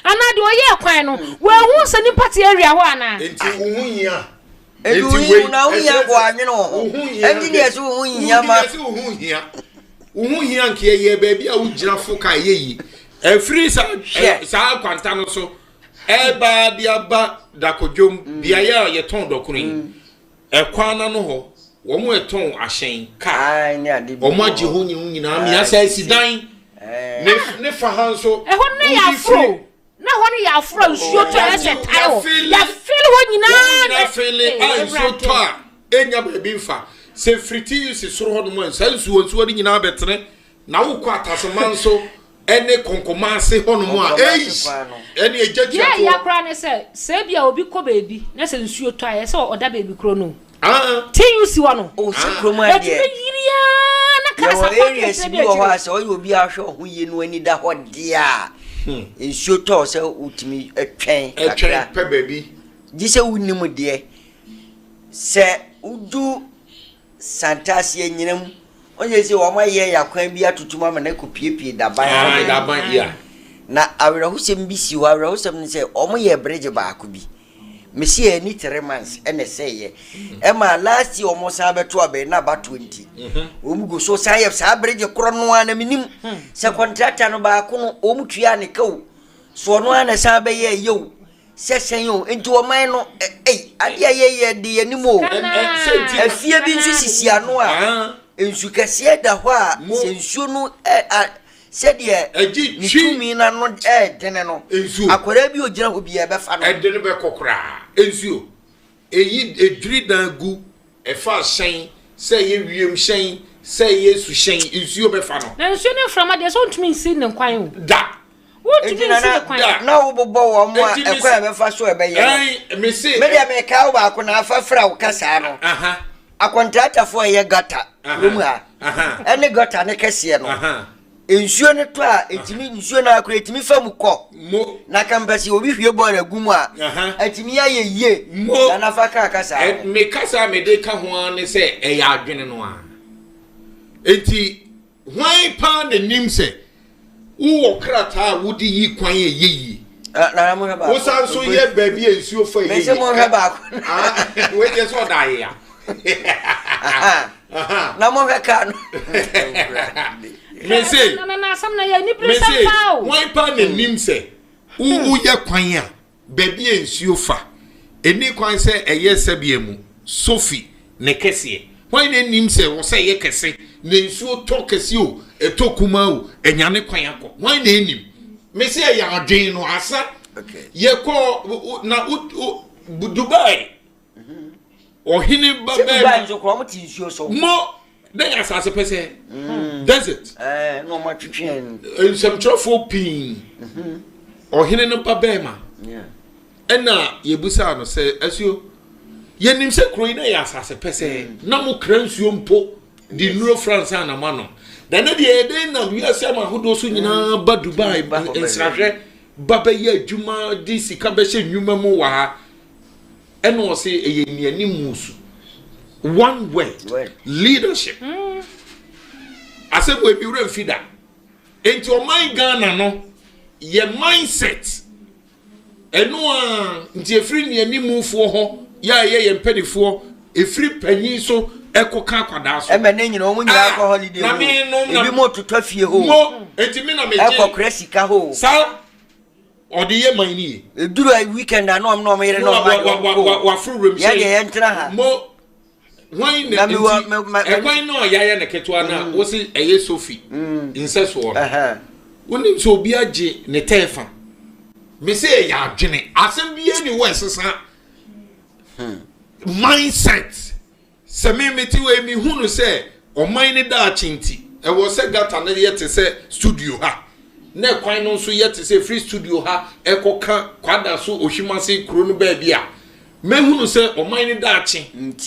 Anaa deɛ ɔyɛɛ kwan no, wɔahu sɛ nnipa te area hɔ anaa? Nti wo ho hia. Nti wo hia na wo hia kɔ anwene wo ho. Nti deɛ sɛ wo ho hia ma. Nti deɛ sɛ wo ho hia. Wo ho hia nka yɛ baabi a wogyina fo kaa yɛ yi. Ɛfiri saa saa kwanta no so ɛba de aba Dakodwom beaeɛ a yɛtɔn dɔkono yi. Ɛkwan no ano hɔ, wɔn a ɛtɔn ahyɛn, kaa, wɔn agye hɔ nyinaa, mmea sɛ asi dan. Ne ne fa ha nso. Ɛhɔ no yɛ aforo. Na hɔ no yɛ aforo a nsuo tɔ a ɛsɛ tae hɔ. Yɛafele hɔ nyinaa. Wɔn nyinaa fele a nsuo tɔ a ɛnya baabi nfa. Sɛ firi TUC soro hɔ nom a saa nsuo nsuo no nyinaa bɛtene. Na wokɔ Atasoma nso ɛne Kɔnkɔmaase hɔ nom a eish ɛne ɛgya Deɛ tua ɛya toɔ. koraa ne sɛ, sɛ ebia obi kɔ baabi na sɛ nsuo tɔ a, ɛyɛ sɛ ɔda baabi korɔ no o. Ah. TUC hɔ no, Oh, sɛ kurom ha deɛ. ɛtumi yiri ara na cars Yɛwɔ apaake areas akyire bi bi wɔ hɔ a akyire. sɛ ɔyɛ obi a ɔhwɛ ɔho yie no ani da hɔ deɛ a, nsuo tɔ sɛ wotumi twɛn kakra. Ɛtwɛn pɛ baabi. Gye sɛ wonim deɛ. Sɛ wodu Santase anyina mu, wɔn sɛ sɛ wɔn ayɛ yɛ akwan bi atoto mu ama no akɔpiepie daban hɔ baabi. Daban, yeah. Na awerɛhosɛm bi si hɔ, awerɛhosɛm ne sɛ wɔn yɛ bridge baako bi. Mesi yɛ ni 3 months ɛna ɛsɛeɛ. Ɛma last year wɔn san bɛto abɛn na abatoɔ nti. Wɔn gu so san yɛ saa bridge korɔ no ara na menim sɛ contractor no baako no wɔn tua ne ka o. So ɔno ara na ɛsan bɛyɛ ɛyɛ o. Sɛ sɛn o, nti ɔman no, ei, adeɛ a yɛyɛ de yɛn anim o. Afie bi nso sisi ano a, nsu kɛseɛ da hɔ a, sɛ nsuo no ɛ, sɛdeɛ ne tumi no ano ɛɛdene no, akwadaa bi ogyina hɔ biara ɛbɛfa no. Ɛde no bɛkɔ koraa. Nsuo, ɛyi, ɛdwiri dan gu, ɛfa hyɛn, sɛ ɛyɛ wiem hyɛn, sɛ ɛyɛ suhyɛn, nsuo bɛfa no. Na nsuo ne mframa deɛ, sɛ wontumi nsi ne kwan o. Da. Wontumi nsi ne kwan. Da. Na wobobɔ wɔn a ɛkwan a ɛbɛfa so ɛbɛyɛ no. Me deɛ meka wo baako na afa fra wo kasaa no. Akɔntratafoɔ a ɛyɛ gutter kurom ha ɛne gutter ne kɛseɛ no. Nsuo no tɔ a ɛtumi nsuo no akora ɛtumi fa mu kɔ. Na kampɛsi obi hwie bɔɔl agu mu a ɛtumi ayɛ yie. Na nafa ka kasaa. Me kasa mede ka ho ara ne sɛ ɛyɛ adwene no a. Enti Hwan paa na nim sɛ wowɔ krataa a wode yi kwan a ɛyɛ yie? Wosan nso yɛ baabi a nsuo fa ɛyɛ yie. Monhwɛ baako. Wei deɛ sɛ ɔda ayea. Na monhwɛ kaa no. Mese, mese, hwan paa na nim sɛ woyɛ kwan a Baabi a nsuo fa. Ɛnni kwan sɛ ɛyɛ sɛbea mu, sofi, ne kɛseɛ. Hwan na ɛnnim sɛ ɛwɔ sɛ ɛyɛ kɛse, na nsuo tɔ kɛse o, ɛtɔ kumaa o, anya ne kwan akɔ? Hwan na ɛnnim? Mese ɛyɛ adwene no asa. Yɛkɔɔ na Dubai. Ɔhene ba bɛɛ. Dubai nso kora wɔn te nsuo so. Mo na yɛ asase pɛsɛ. Desert. Ɛɛ na wɔn atwitwi yɛn. Nsɛmtwerɛfoɔ pii. Ɔhene no ba bɛɛma. Ɛna yɛbusaa no sɛ asuo yɛnim sɛ kuro yi na yɛ asase pɛsɛ na mo kra nsuo mpo de nnuro fra nsa na mo anom. Na ne deɛ yɛde nam wiase ama ahodoɔ so nyinaa ba Dubai nsrahwɛ ba bɛyɛ adwuma de sika bɛhyɛ nnwuma mu wɔ ha. Ɛna ɔse ɛyɛ nnianim su. One word, leadership. Mm. Asɛm wɔ ebi wura mfi da. Enti ɔman Ghana no yɛ mindset. Ɛno a nti efiri nnianimufoɔ hɔ yɛ a ɛyɛ yɛn mpanimfoɔ efiri panyin so ɛkɔ ka akwadaa so. Ɛmɛ ne nyina wɔn nyinaa kɔ holiday hɔ. Ebi mo totɔ fie hɔ. Mo eti mi na me gye. Ɛkɔ kura sika hɔ. Saa. Ɔde yɛ man ni ye. Eduru a weekend a na ɔmo na ɔmo yere na ɔmo ade ɔmo kɔ. Waforo wura mu sɛ. Yɛn deɛ yɛn tena ha. Mo hwan na nti ɛkwan no a yɛayɛ no ketewa no a mm. wosi ɛyɛ sofi mm. nsɛsoɔ no. Wonim sɛ obi agye ne tɛɛfa. Me sɛ ɛyɛ adwene asɛm bi ani wɔ ɛsesa. Hmm. Mindset. Sɛ me mete wei mehu no sɛ ɔman no daakye nti ɛwɔ sɛ gutter no yɛ te sɛ studio ha na ɛkwan no nso yɛ te sɛ ɛfiri studio ha ɛkɔka Kwadaso Ohwimase kuro no baabi a mɛhu no sɛ ɔman no daakye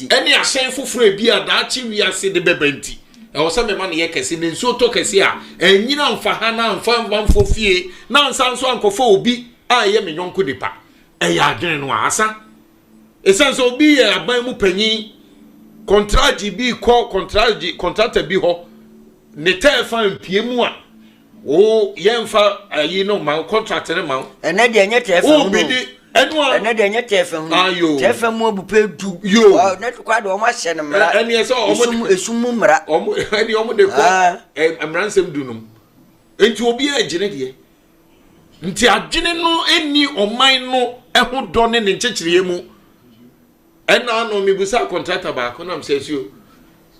ɛne ahyɛn foforɔ ebi a daakye wiase de bɛba nti ɛwɔ sɛ mema no yɛ kɛse na nsuo tɔ kɛse a ɛnyina mfa ha na amfa mfa fie na ansa nso ankɔfa obi a ɛyɛ me yɔnko nipa ɛyɛ adwene no a asa. Esiane sɛ obi yɛ aban mu panyin, kɔntragye bi kɔ kɔntragye kɔntrata bi hɔ, ne tɛɛfa mpie mu a, o yɛnfa ayi no ma wo kɔntrakt no ma wo. Ɛnɛ deɛ ɛnyɛ tɛɛfa hunu. Obi de ɛno a. Ɛnɛ deɛ ɛnyɛ tɛɛfa hunu. Ayo. Tɛɛfa mu abupɛ du. Yo. Ɔ ne kɔ de wɔn ahyɛ no mmara. Ɛne ɛsɛ wɔn de esum mu mmara. Wɔn ɛne wɔn de kɔ mmara nsɛm du nom. Nti obi a gyina deɛ. Nti adwene no nni ɔman no ho dɔ ne ne nkyekyereɛ mu. Ɛna ano mebusa kɔntrata baako nam sɛ asuo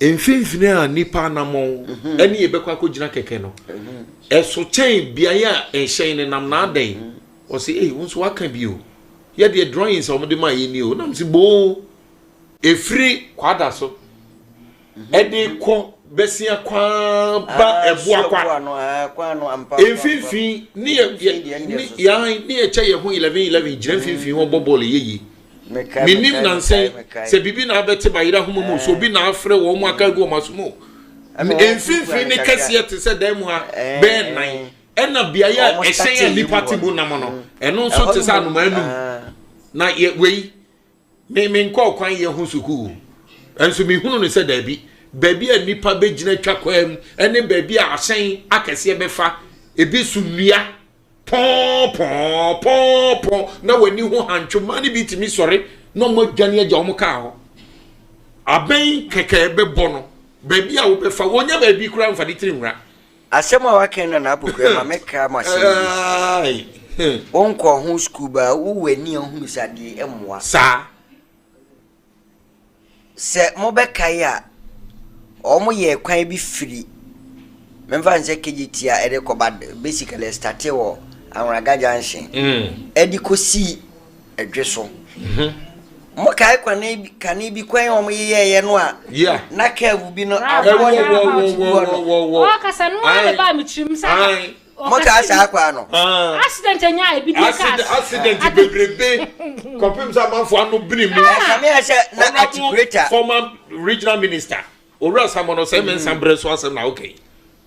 mfimfini a nipa anammɔn mhm. ɛne yɛbɛkɔ akɔgyina kɛkɛ no mhm. ɛso kyɛn beaeɛ a nhyɛn no nam na adɛn mhm. ɔsɛ ei wo nso waka bi o yɛdeɛ drawings a wɔde maa yɛni o nam sɛ boo ɛfiri kwada so ɛde kɔ bɛsia kwaa ba ah, ɛboa kwa mfimfini ne yɛ yɛn ne yɛ kyɛ yɛn ho 11 11 gyina mfimfini hɔ bɔ bɔɔl yɛ yie menim nansɛn sɛ biribi na abɛte ba yere ahoma mu so obi na afrɛ wɔn mu aka gu wɔn aso mu mfimfini ne kɛseɛ te sɛ dan mu ha bɛyɛ nan ɛna beaeɛ a ɛhyɛn a nipa te mu nam no ɛno nso te sɛ anomaa num na yɛ wei. Me menkɔɔ kwan yɛ ho sukuu, nso mehunu no sɛ daabi, baabi a nnipa bɛgyina twa kwan mu ne baabi a ahyɛn akɛseɛ bɛfa, ebi so nnua pɔn pɔn pɔn pɔn na w'ani ho hantwo mmaa no bi tumi sɔre na wɔn adwane agya wɔn kaa hɔ. Abɛn kɛkɛ bɛbɔ no, baabi a wobɛfa, wɔnya baabi koraa mfa ne tiri nwura. Asɛm a waka yi Nana Apoku ɛma me kaa mo asɛm bi. Wonkɔɔ ho sukuu baa wowɔ ani a wohunu sɛ adeɛ yi mmoa. Saa. Sɛ mobɛkae a, wɔn yɛɛ kwan bi firi memfa no sɛ Kejetia ɛde kɔ but basically ɛstartee wɔ Anwraga junction ɛde kɔsii Ɛdwe so. Mokae kwane kane bi kwan a wɔyeyɛeɛ no a Yeah. na curve bi no aboɔ ne Roundabout. gu hɔ no. Ɔkasa no ara na ɛbaa me tirim sɛ Aye. Mokaa saa kwan no? Ah. Accident anya ebi di Accident, cars. accident bebrebe kɔpem sɛ amanfoɔ ano bene mu. Ɛkame ayɛ sɛ na Honourable articulator. former regional minister Owura Samuel Osei Mensah berɛ so asɛm na woka yi.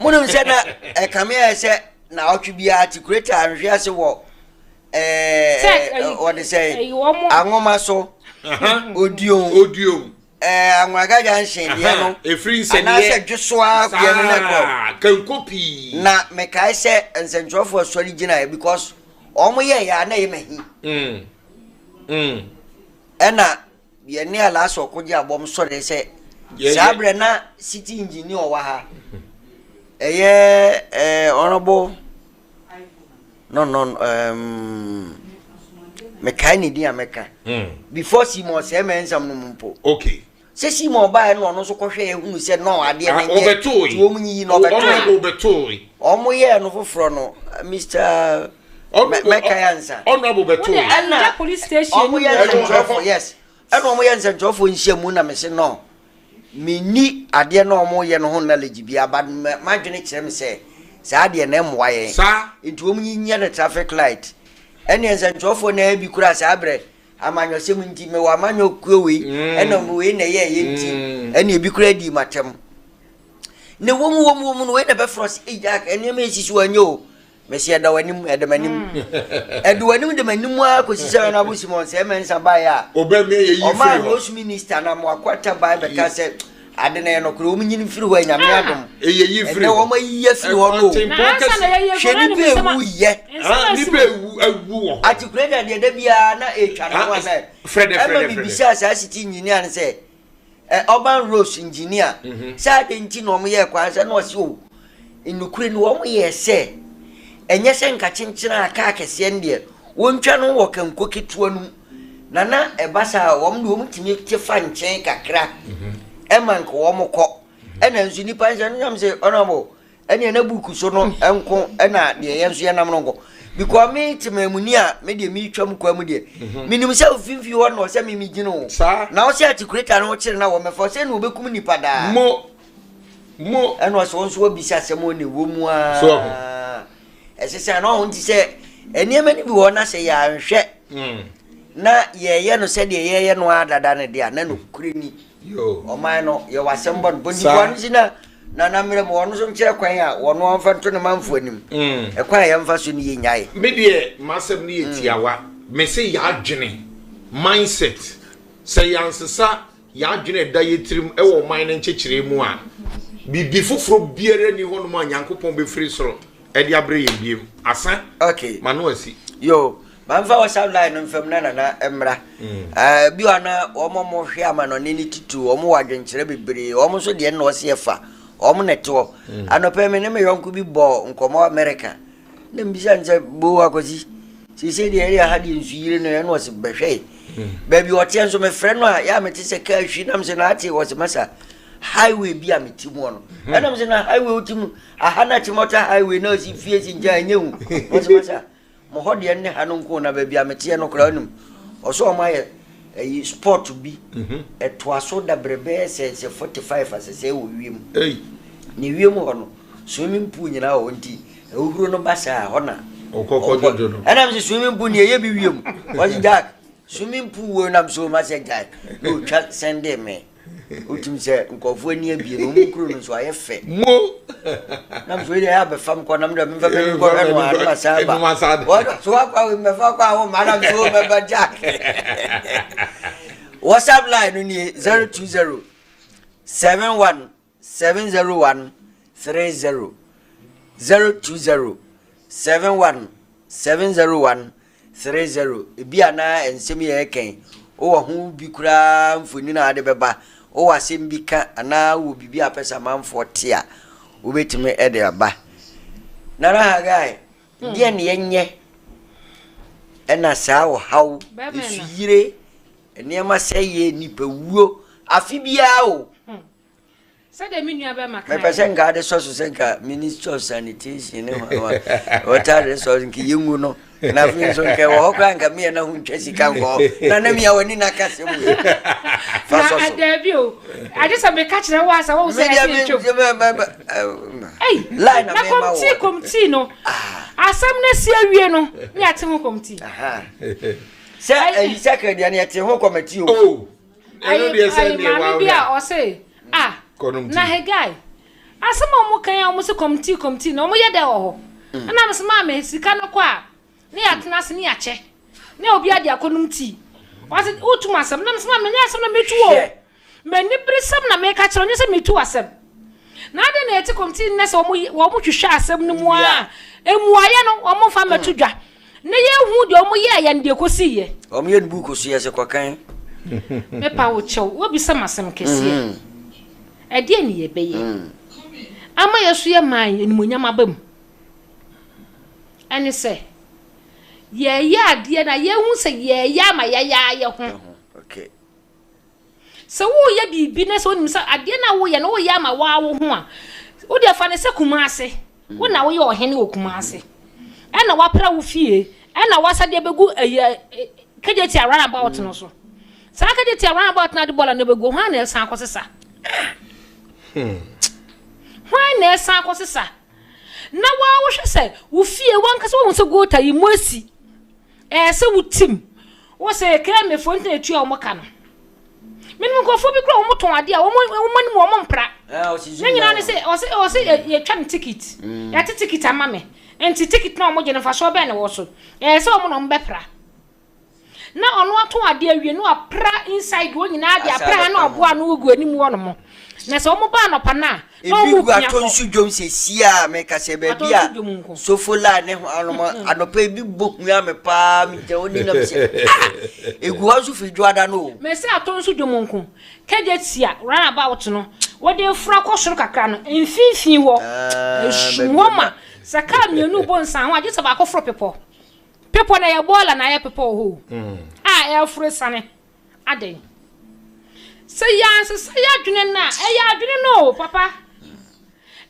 Monim sɛ na ɛkame ayɛ sɛ naawɔtwe biara articulator anhwe ase wɔ ɛɛ wɔde sɛ anwoma so odion odion ɛɛ anwaraga junction deɛ no efiri nsɛnniɛ anaasɛ dwosoa deɛ no na ɛkɔ kanko pii na mekae sɛ nsɛntwerɛfoɔ sɔre gyinaeɛ because wɔn yɛ yɛ a na ɛyɛ mahi ɛna Yɛne Alasa ɔkogye abɔm sɔre sɛ saa berɛ na city engineer ɔwɔ ha ɛyɛ ɛɛ honourable no no um, mekae ne din a mɛka hmm. before Simon sɛ mɛnsam no mu mpo okay sɛ Simon baeɛ no ɔno nso kɔhwɛ ehunu sɛ no adeɛ no ah, nyɛ nti wɔn yiyi na ɔbɛtoe wɔn yɛɛ no foforɔ no Mr. mɛkae ansa honorable bɛtoe ɛna wɔn yɛ nsɛntwerɛfoɔ yes ɛna wɔn yɛ nsɛntwerɛfoɔ nhyiamu na mese no menni adeɛ na wɔn yɛ no ho knowledge bi aba madwene kyerɛ me sɛ saa adeɛ na ɛmmoa yɛn saa nti wɔn nyɛ no traffic light ɛne nsɛntwerɛfoɔ na bi kura saa berɛ amanyɔsɛm nti mewɔ amanyɔ kuo wei mm. ɛna wei na ɛyɛ ɛyɛ nti mm. ɛne ebi kura di matam na wɔm wɔm wɔm no wei na bɛfrɛ sɛ ɛgya nneɛma esisi wɔn nyɛ o Mese ɛda w'anim, ɛda m'anim. Ɛde w'anim de m'anim ara kɔsi sɛ Honorable Simon sɛ Mensah baeɛ a, ɔmaa Rose Minister na Moakwata bae bɛka sɛ ade no yɛ nokorɛ, wɔn nyini mfiri hɔ anyame ah. adom. Ɛnɛ wɔn ayi afiri hɔ no. Hwɛ nipa ewu yɛ. Nipa ewu ewu wɔ hɔ. Atikure na deɛ da biara na etwa ne ho asɛ. Ɛma bibisa saa city engineer no sɛ ɛ urban roads engineer mhm. sɛ ade nti na wɔn yɛ kwan sɛ na ɔsi o nnukure no wɔn yɛ sɛ ɛnyɛ sɛ nka kyenkyen a kaa kɛseɛ no deɛ wɔntwa no wɔ kanko ketewa no mu na na ɛba saa wɔn de wɔn tumi te fa nkyɛn kakra mhm. ɛma nka wɔn kɔ ɛna nso nipa nhyɛ no nyam sɛ ɔnabɔ Ɛneɛ na book so no nko ɛna deɛ yɛn nso yɛnam no nko because me temamuni a me deɛ metwam kwa mu deɛ mhm. menim sɛ ofimfini hɔ na ɔsɛ me megyina o na ɔsɛ atikureta no kyere na wɔmɛfa sɛ na wɔbɛkum nipa daa mo mo ɛna ɔsɛ wɔn nso wɔbisa asɛm wɔ ne wɔ mu a ɛsɛ sɛ na ɔho nti sɛ nneɛma no bi wɔ na sɛ yɛanhwɛ mm. na yɛyɛ no sɛdeɛ yɛyɛ no ara dada no deɛ a na nokorɛ ni Ɔman no, yɛwɔ asɛm bɔ no. Bɔnnifoɔ no si na nana mmerɛ mu, ɔno nso nkyerɛ kwan a wɔn amfa nto ne manfoɔ anim. Mm. Ɛkwan a yɛmfa so no yɛ nyae. Me deɛ m'asɛm no yɛ mm. tiawa. Me se yɛadwene, mindset, sɛ yɛansesa yɛadwene ɛda yɛ tirim ɛwɔ ɔman no nkyekyeree mu a, biribi foforɔ biara ni hɔnom a Nyankopɔn bɛfiri soro ɛde abrɛ yɛn biem. Asa. Okay. Ma no asi. Yo. Mamfa WhatsApp line no mfam na Nana mmra. Eh, bi wɔ na wɔn a wɔhwɛ amanɔne ne titiriw, wɔn wɔ adwenkyerɛ bebree. Wɔn nso deɛ na wɔsi ɛfa. Wɔn na ɛte hɔ. Mm. Anɔpɛ me ne me yɔnko bi bɔɔ nkɔmmɔ wɔ America. Na mbisa no sɛ, Bo Akwasi, seesei deɛ ɛyɛ ha deɛ nsu yiri no ɛna ɔsi bɛhwɛ. Mm. Baabi ɔteɛ nso mefrɛ no a, yɛ a mete sɛ kaa hwi nam sɛ na ate ɔsi masa highway bi a mete mu no. Mm. Ɛna mesɛ na highway wote mu, aha na Achimota highway na ɔsi fie si nkyɛn ɛnyɛ hu. Ɔsi masa. Mo hɔ deɛ ne ha no nko na baabi a meteɛ no koraa wonim. Ɔsɛ wɔn ayɛ ɛyi sport bi mhm. ɛtoa so dabrɛ bɛyɛ sɛ sɛ 45 asɛsɛ wɔ wiem. Ne wiem hɔ no swimming pool nyinaa wɔ hɔ nti ɛhuhuro no ba saa hɔ na ɔkɔ. Ɛnam sɛ swimming pool ni ɛyɛ bi wiem. Wɔsi Jack swimming pool wo nam so ma sɛ gyae na otwa sɛnde me. Wotumi sɛ nkurɔfoɔ ani abie no, wɔn kuro no nso ayɛ fɛ. Mo. Nam so yɛ abɛfam kɔ nam dɛ mfa m'ani nkɔhwɛ no a na masan aba. Wɔn so wakɔ awo mɛfa kɔ awo ma nam so mɛba Jack. WhatsApp line no nie 020 71 701 30 020 71 701 30 Ebi a na nsɛm yi a yɛreka yi, wowɔ ho bi koraa mfonini a wode bɛba, wowɔ asɛm bi ka anaa wowɔ biribi a wopɛ sɛ amanfoɔ te a, wobɛtumi de aba. Nana Hagai, deɛ ne yɛnyɛ ɛna saa ɔhaw, nsuyire, nneɛma sɛeɛ, nnipa wuo, afe biara o. Sɛdeɛ me nua bɛrima kaeɛ. Mepɛ sɛ nka ade sɔ so sɛ nka Ministry of Sanitation ne water resource nka yɛngu no na afei nso nka ɛwɔ hɔ koraa nka meyɛ na ho ntwa sika nkɔ hɔ na na mia w'ani na ka sɛm wei fa sɔ so. Daabi o agye sɛ meka kyerɛ wo asa wɔwo sɛ ɛsɛ ntwam. Line na na mema kɔmtii wɔ. kɔmtii no asɛm no asi awie no ne yɛate ho kɔmtii. Sɛ ɛyi sɛ kɛdeɛ no yɛte ho kɔmɛti o. Oh. Ɛno deɛ sɛ Ayi deɛ maame bi wahwɛ a ɔse ah Kɔnom na tea. Hegai asɛm a wɔn kan a wɔn se kɔmtii kɔmtii na wɔn yɛ dɛ wɔ hɔ ɛna mo se maame sika no kɔ a ne yɛatena ase ne yɛakyɛ ne obi ade akɔnom tea ɔse wotum asɛm na mo se maame nyɛ asɛm na metu o Hwɛ. m'ani bere sɛm na meka kyerɛ ɔnyɛ sɛ metu asɛm na adɛn na yɛte kɔmtii nnɛ sɛ wɔn wɔn hwehwɛ asɛm no mu a mmuayɛ no wɔn mfa mmɛto dwa Na yɛnhu deɛ wɔn yɛɛ yɛn deɛ ɛkɔsii yɛ. Wɔn yɛ no buuku so yɛ sɛ kɔkan. Mepa wo kyɛw, woabisa me asɛm kɛseɛ. Ɛdeɛn ne yɛbɛyɛ ama yɛ so yɛ man animuonyam aba mu? Ɛne sɛ, yɛyɛ adeɛ na yɛhu sɛ yɛyɛ ama yɛayɛ yɛ ho. Sɛ woreyɛ biribi na sɛ wonim sɛ adeɛ no a woreyɛ no woreyɛ ama wo ara wo ho a, wo deɛ fa no sɛ Kumase, wo na woyɛ ɔhene wɔ Kumase, ɛna woapra wo fie, ɛna woasa de abɛgu ɛyɛ Kejetia runabout no so. Saa Kejetia runabout no ade bɔɔla no bɛgu, hwan na ɛsan akɔsesa? Hwan na ɛsan akɔsesa? Na woa wohwɛ sɛ wo fie wankasa wohu sɛ gota yi mu asi. Ɛyɛ sɛ wotim. Wɔ sɛ Kɛmɛfoɔ nti na ɛtua wɔn ka no. Menim nkurɔfoɔ bi kura wɔn tɔn adeɛ a wɔn wɔn anim wɔn mpra. Ne nyinaa ne sɛ ɔsɛ ɔsɛ yɛtwa no tikit. Yɛate tikit ama me. Nti tikit na wɔn gye no mfasoɔ bɛn na ɛwɔ so. Ɛyɛ sɛ wɔn na wɔn bɛpra. Na ɔno atɔn adeɛ awie na wapra inside wɔn nyinaa de apra ha na ɔboa ano gu anim hɔ nom. Na sɛ wɔn ba anɔpa no a, na Ebi wɔn gu pia atɔ kɔ. nsu dwom sesie a meka sɛ baabi Atɔ a nsu dwom nko. Sofola ne ho anom anɔpa ebi bɔ hua me paa megyina hɔ ni nam sɛ ah egu hɔ nso firi dwoada no o. Mese atɔ nsu dwom nko. Kejetia round about no wɔde fura kɔ soro kakra no mfimfini hɔ Ah, esum baabi hɔ a ma na sɛ kaa mmienu bɔ nsan ho a gye sɛ baako foro pepɔ. Pepɔ na ɛyɛ bɔɔla na ayɛ pepɔ wɔ hɔ o a ɛreforo sane. Adɛn? Sɛ yɛansesa yɛn adwene no a, ɛyɛ adwene no o, papa.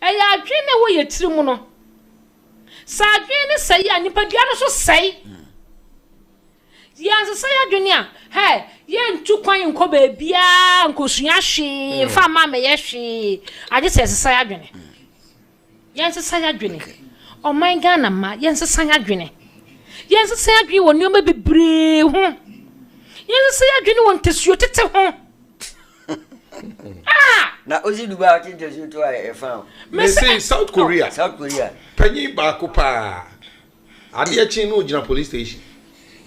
Ɛyɛ adwene no a ɛwɔ yɛn tirim no. Sɛ adwene no sɛe a, nipadua no nso sɛe. Yɛansesa yɛn adwene a, hɛ, yɛntu kwan nkɔ baabiara nkosua hwee, mfa mma mmɛyɛ hwee, agye sɛ yɛsesa yɛn adwene. Yɛnsesa y'adwene. Ɔman Ghana mma, yɛnsesa y'adwene. Yɛnsesa y'adwene wɔ nneɛma bebree ho. Yɛnsesa y'adwene wɔ ntasuo tete ho. Ah! Na osi Dubai ɔte ntasuo to a ɛfa o. Mese South Korea. South Korea. Panyin baako paa. Adeɛ kye no ogyina police station.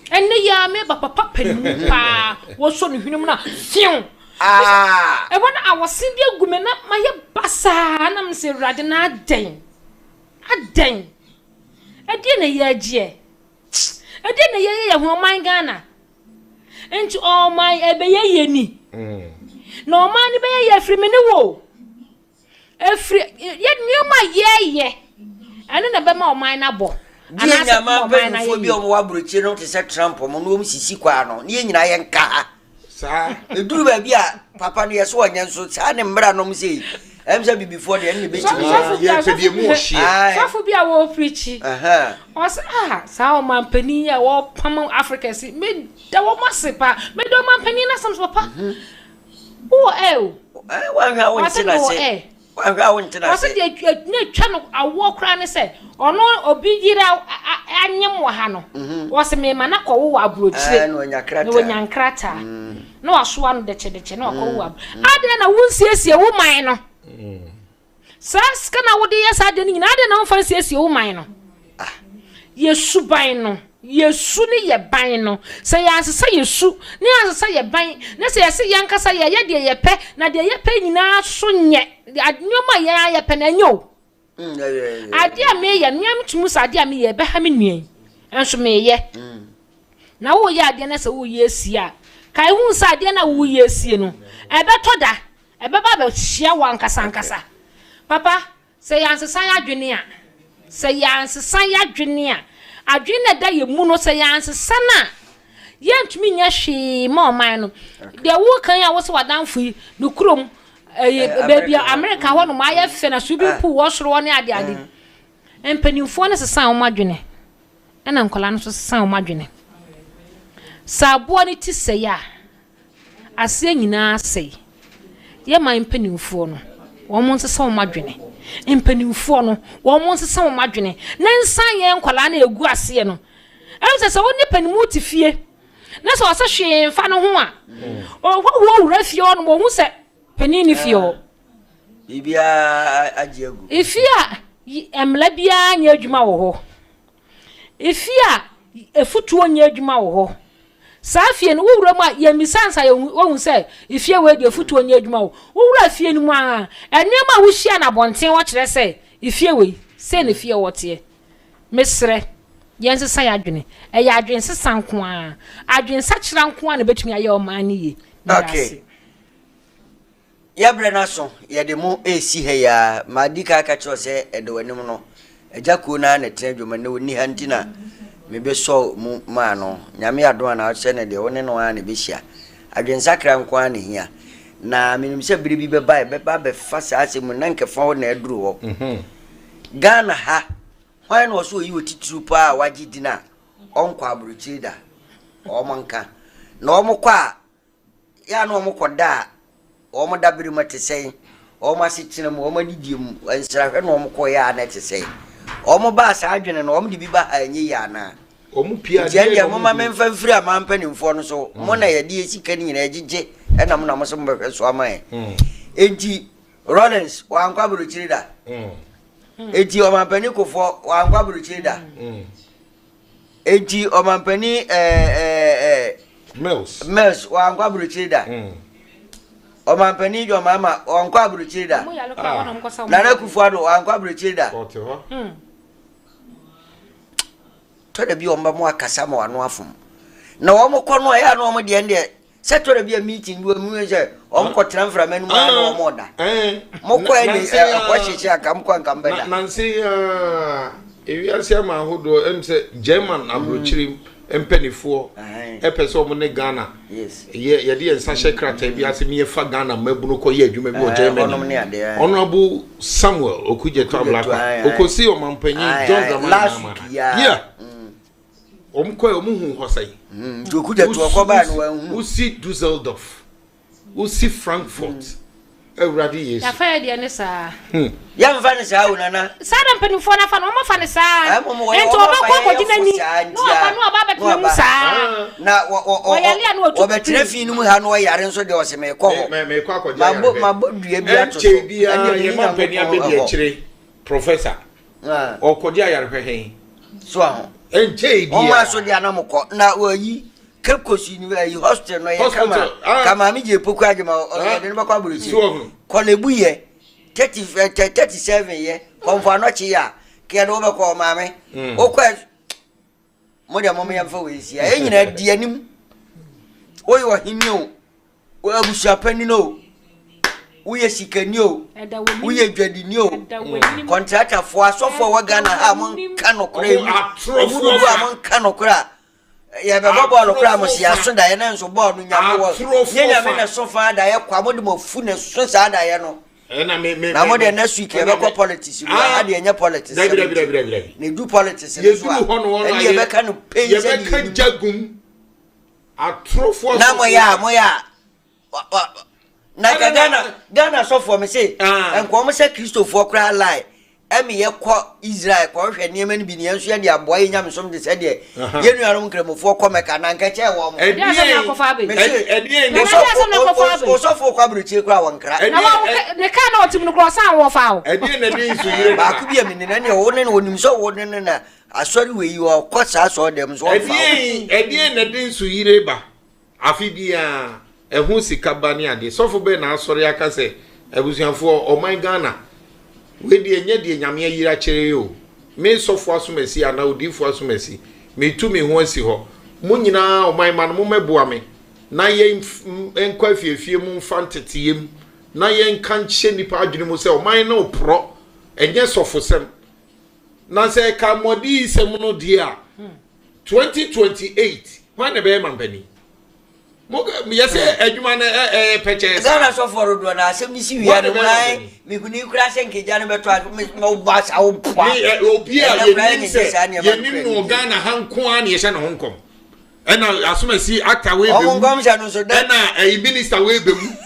Ɛnɛ yi ara meba papa panin paa wɔsɔ ne hwene mu na fiw. Ah! Ɛhɔ na awɔse bi agu me na mayɛ basaa na mesɛ awurade na adɛn adɛn ɛdeɛ na ɛyɛ agyeɛ ɛdeɛ na ɛyɛ yɛ ho ɔman Ghana nti ɔman ɛbɛyɛ yɛ ni na ɔman no bɛyɛ yɛ afiri me ne wo. Ɛfiri yɛ nneɛma a yɛyɛ ɛno na ɛbɛma ɔman no abɔ. Deɛ Anaasɛ nyama ɛbɛma ɔman no mpanyinfoɔ ayɛ bi a yie. wɔwɔ aburokyire no te sɛ Trump wɔn na wɔn sisi kwaa no ne yɛn nyinaa yɛn nka ha. Saa. Eduru baabi a papa no yɛ so ɔnyɛ nso saa ne mmara nom sei ɛm sɛ bibifoɔ deɛ ɛne ne bɛtumi. Sɔfo bi a Yɛpɛ deɛ mu sɔfo bi ɔhyeɛ. Ae. sɔfo bi a wɔreprikyi Ɛhɛn. ɔsɛ ah saa ɔmanpanin yi a wɔpam Africa si meda wɔn ase paa meda ɔmanpanin no asɛm so papa wowɔ ɛ o. Wanhwɛ a wonte n'ase. Wanhwɛ a wonte n'ase. Ɔsɛ deɛ na etwa no awoɔ koraa ne sɛ ɔno obi yere anyem wɔ ha no ɔsɛ mema no akɔwo wɔ aburokyire na wanya krataa na wanya nkrataa na wasoa no dɛkyɛdɛkyɛ na wakɔwo wɔ aburokyire adɛn na wonsiesie wo man no Saa sika no a wode yɛ saa adeɛ no nyinaa, adɛn na womfa nsiesie wo man no? Yɛ suban no, Yɛ su ne yɛ ban no. Sɛ yɛansesa yɛ su na yɛansesa yɛ ban, na sɛ yɛse yɛn ankasa yɛyɛ deɛ yɛpɛ, na deɛ yɛpɛ nyinaa so nyɛ, nneɛma a yɛn ara yɛpɛ no, ɛnyɛ o. Adeɛ a meyɛ no, me ara metumi hu sɛ adeɛ a meyɛ ɛbɛha me nua yi, nso meyɛ. Na woreyɛ adeɛ na sɛ woreyɛ asie a, kae hu sɛ adeɛ no a woreyɛ asie no, ɛbɛtɔ da, ɛbɛba abɛhyia wo ankasa ankasa. Papa, Sɛ yɛansesa yɛn adwene a, sɛ yɛansesa yɛn adwene a, adwene no a ɛda yɛn mu no, sɛ yɛansesa no a, yɛntumi nyɛ hwee ma ɔman no. Deɛ woka yi a wosɛ w'adamfo yi, ne kurom, ɛyɛ baabi a Amerika hɔ nom ayɛ fɛ na swimming pool wɔ soro hɔ ne ade ade. Mpanimfoɔ no sesa wɔn adwene, ɛna nkwadaa no nso sesa wɔn adwene. Sɛ aboa no ti sɛe a, Aseɛ nyinaa asɛe. Yɛ man mpaninfoɔ no, wɔn nsesa wɔn adwene. Mpaninfoɔ no, wɔn nsesa wɔn adwene. Na nsan yɛn nkwadaa no a ɛgu aseɛ no. Ɛmu sɛ sɛ wo ne panimu te fie, na sɛ ɔsɛ hwee mfa no ho a, ɔhɔhoɔ wura fie hɔ nom, ɔhu sɛ panin ne fie hɔ. Biribiara agye agu. Efie a mmara biara nyɛ adwuma wɔ hɔ. Efie a afutuo nyɛ adwuma wɔ hɔ. Saa fie no, wowura mu a, yɛmmisa ansa yɛahu sɛ efie wei deɛ afutuo nyɛ adwuma wɔ. Wowura fie no mu ara, nneɛma a wohyia no abɔnten hɔ kyerɛ sɛ efie wei, sei na efie hɔ teɛ. Mesrɛ, yɛnsesa yɛn adwene. Ɛyɛ adwensesa nko ara, adwensakyera nko ara na ɛbɛtumi ayɛ ɔman no yie. Meda ase. Yɛ berɛ no aso, yɛde mo resi ha yi ara. Madi kan aka kyerɛ wo sɛ ɛda w'anim no, agya kuo no ara na ɛtena dwom ɛnnɛ ɔnni ha nti na mebɛsɔ mu maa no. Nyame adom a na sɛ no deɛ wo ne no ara na ɛbɛhyia. Adwensakra nko ara na ɛhia. Na menim sɛ berɛ bi bɛba a yɛbɛba abɛfa saa asɛm mu na nka fa hɔ na aduru hɔ. Mhm. Ghana ha, hwan na ɔsɛ ɔyi otitiriw paa a wagye din a ɔnkɔ aburokyire da? Wɔn nka. Na wɔn kɔ a, Yɛ a na wɔkɔda a, wɔn dabere mu te sɛn? Wɔn asetena mu, wɔn adidie mu, nsrahwɛ na wɔkɔeɛ a na ɛte sɛn? Wɔbaa saa adwene no, wɔde bi ba ha ɛnyɛ yie anaa? Wɔn pie Nti adeɛ ɛndeɛ na momma wɔn hu. memfa mfiri aman mpanimfoɔ no so, mo na yɛde yɛ sika no nyinaa gyegye ɛna mo na mo sɛ mobɛhwɛ so ama yɛn. Enti Rawlings wankɔ aburokyiri da. Enti ɔmampanin Kufuor wankɔ aburokyiri da. Enti ɔmampanin ɛɛ ɛɛ Mills. Mills wankɔ aburokyire da. Mm. Ɔmampanin John Mahama wankɔ aburokyire da. Ah. Nana Akufo-Addo wankɔ aburokyire da. Ɔte hɔ. Mm. Tɔ da bi wɔn bɛ mo akasa ma wɔn ano afom. Na wɔn kɔ no a ɛyɛ a na wɔn deɛ deɛ Sɛ tɔ da bi a meeting bi wɔ mu sɛ wɔn kɔ tena mframa no mu a na wɔn ɔda. Mo kɔ ɛne ɛkɔ hyehyɛ anka mo kɔ anka mo bɛda. Nanse yi ara ewiase ama ahodoɔ ɛm sɛ German aburokyire mpanifoɔ ɛpɛ sɛ wɔn ne Ghana yɛ yɛde yɛn nsa hyɛ krataa bi ase ne yɛfa Ghana mmabunu kɔ yɛ adwuma bi wɔ Germany. Honourable Samuel Okudzeto Ablakwa okosi ɔmanpanyin John Dramani Mahama. Yeah. Wɔn kɔɛ wɔn hu hɔ sɛn. Hmm, nti okugya tu ɔkɔ baa no wɔn hu. Wosi Dusseldorf, wosi Frankfurt, hmm. Awurade Yesu. Yafa yɛ deɛ ne saa. Hmm. Yɛnfa ne saa o nana. Saa na mpanimfoɔ no afa no, wɔn afa ne saa. Nti ɔbɛkɔ akɔgye n'ani na ɔba na ɔba abɛtena mu saa. Na ɔyare a na ɔtu ɔbɛtena fi no mu ha na ɔyare nso deɛ ɔsɛ mekɔ hɔ. Mekɔ akɔgye ayarehwɛ. Mabɔ dua bi ato so. Ɛnkyɛ biara yɛn ma mpanin abɛdi akyire professor. Ɔkɔgye ayarehwɛ hɛn. So aho. Ɛnkyɛe biara. Wɔn aso deɛ anam kɔ na wɔyi Cape Coast ayi hospital no yɛ kama ah. ka maame gye poku agye ma ɔde no bɛkɔ aburokyire. Kɔlebu yɛ 37 yɛ kɔnfɔ anɔkye yɛ a kɛɛ de wobɛkɔ maame. Wokɔ mo deɛ mo yɛmfa wei nsia yɛn nyinaa di anim. Woyɛ ɔhene o. Wo abusua panin o, woyɛ sikani o, woyɛ dwadini o, kɔntratafoɔ asɔfoɔ wɔ Ghana ha a monka nokorɛ emu emu dodoɔ a monka nokorɛ a yɛbɛbɔ bɔɔlo koraa mo si aso daeɛ na nso bɔɔlo no nyame wɔ nyɛ nyame na so fa daeɛ kwa mo de mo afu na so saa daeɛ no na mo deɛ next week yɛbɛkɔ politics mu ha deɛ nyɛ politics na edu politics no so a ɛne yɛbɛka no pɛn sɛ yɛbɛka jagum Atorofoɔ Na moyɛ a moyɛ a na nka Ghana Ghana sɔfoɔ me se ah. nka wɔn sɛ Kristofoɔ koraa lie ɛmi yɛ kɔ Israel kɔhwɛ nneɛma no bi ne yɛn nso yɛ de aboa yɛ nyamesom de sɛ deɛ yɛn nuanom nkramofoɔ kɔ Mɛka na nka kyɛn wɔn. Osɔfoɔ kɔ aburokyire koraa wɔn nkra. Ne kaa na ɔte mu no koraa ɔsan wɔ fa o. Baako bi a mi nina ne ɔwɔ ne na onim sɛ ɔwɔ ne ne na. Asɔre wei yi ɔkɔ saa asɔre dɛm so ɔmfa wo. Ɛdeɛn ɛdeɛn na ɛde nsuyire ba afe biara ɛho sika ba ne adeɛ sɔfo bɛn na asɔre aka sɛ abusuafoɔ ɔman Ghana wei deɛ ɛnyɛ deɛ Nyame ayiri akyerɛ yɛ o me sɔfo asomasi anaa odiyifoɔ asomasi metu me ho asi hɔ mo nyinaa ɔman mma no mommɛboa me na yɛn nkɔ afiefie mu mfa nteteyɛ mu na yɛnka nhyɛ nnipa adwene mu sɛ ɔman no reporɔ ɛnyɛ sɔfosɛm Na sɛ ɛka mmɔdiyisɛm no deɛ a, 2028 hwan na ɛbɛyɛ mampanin? Mo yɛ sɛ adwuma no ɛyɛ pɛkyɛɛ saa. Ghana sɔfoɔ dodoɔ na asɛm no si wia no mu ae mehuni kura sɛ nkegya no bɛtɔ a ma wobɔ asa wo poa. Ne obi a yɛnim sɛ yɛnim no wɔ Ghana ha nko ara na yɛhyɛ ne ho nkɔm. Ɛna asomasi actor wei bɛwu. Ɛna ɛyi minister wei bɛwu.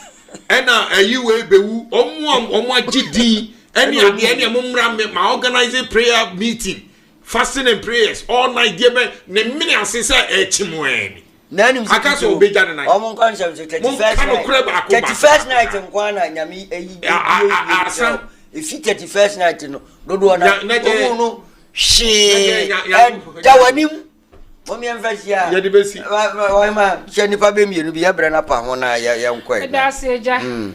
Ɛna ɛyi wei bɛwu. Ɔmo a ɔmo agye din ɛne adeɛ ɛne ɛmo mmra me ma organize prayer meeting fasting and prayers all night deɛ bɛ ne mene ase sɛ ɛkyi mu ɛni. N'anim sɛ aka sɛ obegya ne nan. Ɔmo nkɔ nsɛm so 31st night. 31st night nko ara na nyame ayi asa. Efi 31st night no dodoɔ na ɔmo no hwee ɛda w'anim. Mom yɛmfa hyia. Yɛde bɛsi. Ɔhema hyɛ nnipa bɛ mmienu bi yɛbrɛ no apa ho na yɛnkɔ ɛ. Meda ase agya. Mm.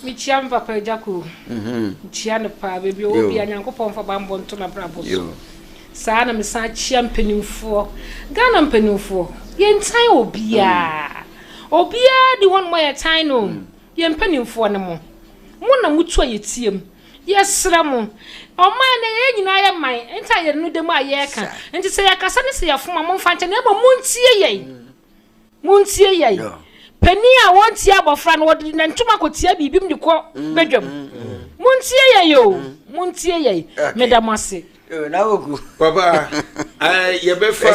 Mekyia me papa agya ko. Mm-hmm. Mekyia no paa baabi ɔwɔ bia Nyankopɔn mfa bammɔ nto n'abrabɔ so. Saa na mesan kyia mpanimfoɔ. Ghana mpanimfoɔ, yɛntan obiara. Mm. Obiara di hɔnom a yɛtan no. Mm. Yɛn mpanimfoɔ ne mo. Mo na motu a yɛtie mu. Yɛsrɛ mo, ɔman no yɛn nyinaa yɛ man, nti a yɛn no da mu a yɛreka. Nti sɛ yɛkasa ne sɛ yɛfom a, momfa nkyɛ, na mmom montie yɛn. Montie yɛn. Panin a wɔntie abɔfra no, wɔde ne ntoma kɔtia biribi mu de kɔ mm, badwam. Mm, mm. Montie yɛn o, montie yɛn. Meda mo ase. Na woku. Papa, yɛbɛfa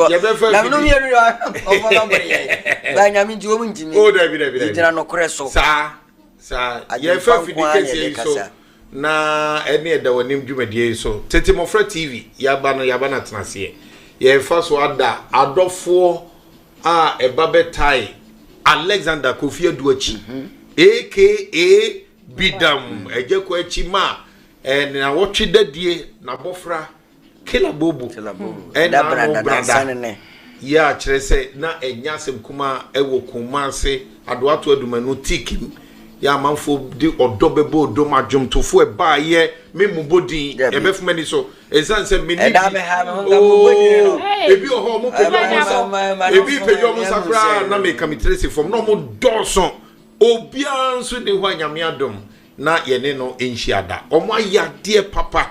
yɛbɛfa na menu mmienu yɛ ɔfɔ ma bɔre yɛ. Ba nyame nti wɔn ntumi. O dabi dabi dabi. Gyina nokorɛ so. Saa. Saa, yɛfa fidi kɛseɛ yi so na ɛne ɛda w'anim dwumadie yi so. Tete Mmɔfra TV, yɛaba no, yɛaba no atenaseɛ. Yɛfa so ada adɔfoɔ a ɛba bɛtae Alexander Kofi Adu akyi, aka Bidam, Agya Kɔ akyi ma nnawɔtwe dadie n'abɔfra Kela Bobo ɛna ano brada yɛ a kyerɛ sɛ na ɛnyɛ asɛm kumaa ɛwɔ Kumase Adoato Adumanu Tikim yɛ amanfoɔ de ɔdɔ bɛbɔ odom adwomtofoɔ ɛbaa yɛ me mmobɔ din ɛbɛfom ani so ɛsiane sɛ me ne bi ooo ebi wɔ hɔ ɔmo pagya ɔmo nsa ebi pagya ɔmo nsa koraa na meka me tiri si fam na ɔmo dɔɔso obiara nso ni hɔ a Nyame adom na yɛne no nhyia da ɔmo ayɛ adeɛ papa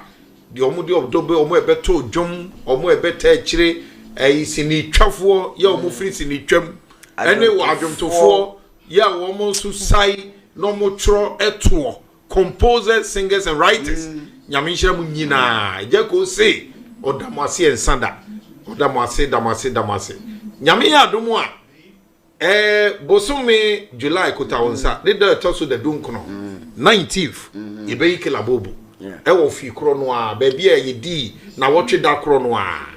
Deɛ wɔn de ɔdɔ bɛ wɔn ɛbɛto dwom, wɔn ɛbɛta akyire, ɛyi sinitwafoɔ yɛ wɔn firi sinitwam, ɛne wɔ adwomtofoɔ yɛ a wɔn nso sae na wɔn twerɛ ɛtoɔ, composers, singers and writers. Mm. Nyame nhyira mu nyinaa. Agya ko se ɔda mo ase ɛnsa da. Ɔda mo ase, da mo ase, da mo ase. Nyame yɛ adom a Ɛɛ bosome July kota wo nsa ne da ɛtɔ so da dunkono, 19th, yɛbɛyi Kelabobo ɛwɔ fi korɔ no ara, baabi a yɛdii nawɔtwe da korɔ no ara.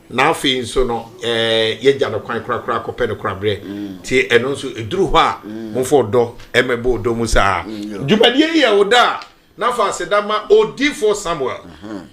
Na afei nso no ɛɛ yɛgya no kwan korakora kɔpɛ no koraberɛ. Nti ɛno nso ɛduru hɔ a momfa ɔdɔ ɛmɛbɔ ɔdɔ mu saa. Dwumadie yi yɛ wo da a na fa aseda ma Odiyifoɔ Samuel.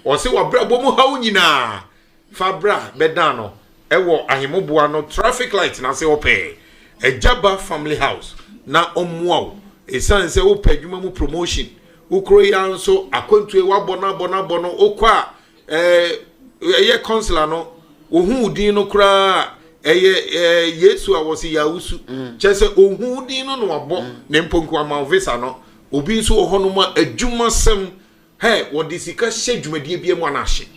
Ɔse w'abrabɔ mu haw nyinaa Fa bra bɛdan no wɔ ahemmoboa no traffic light no ase hɔ pɛɛ, Agya Ba Family House, na ɔmmoa wo. Esiane sɛ wopɛ adwuma mu promotion, wo kuro yi ara nso akwantuo yi woabɔ no abɔ no abɔ no, wokɔ a ɛɛ ɛyɛ consular no, wohu wo din no koraa a, ɛyɛ ɛɛ Yesu a wɔsi Yawusu. Mm. Kyerɛ sɛ ohu wo din no na wabɔ mm. ne mponko ama wo visa no. Obi nso wɔ hɔnom a adwumasɛm Hɛ, wɔde sika hyɛ dwumadie biara mu a na ahye.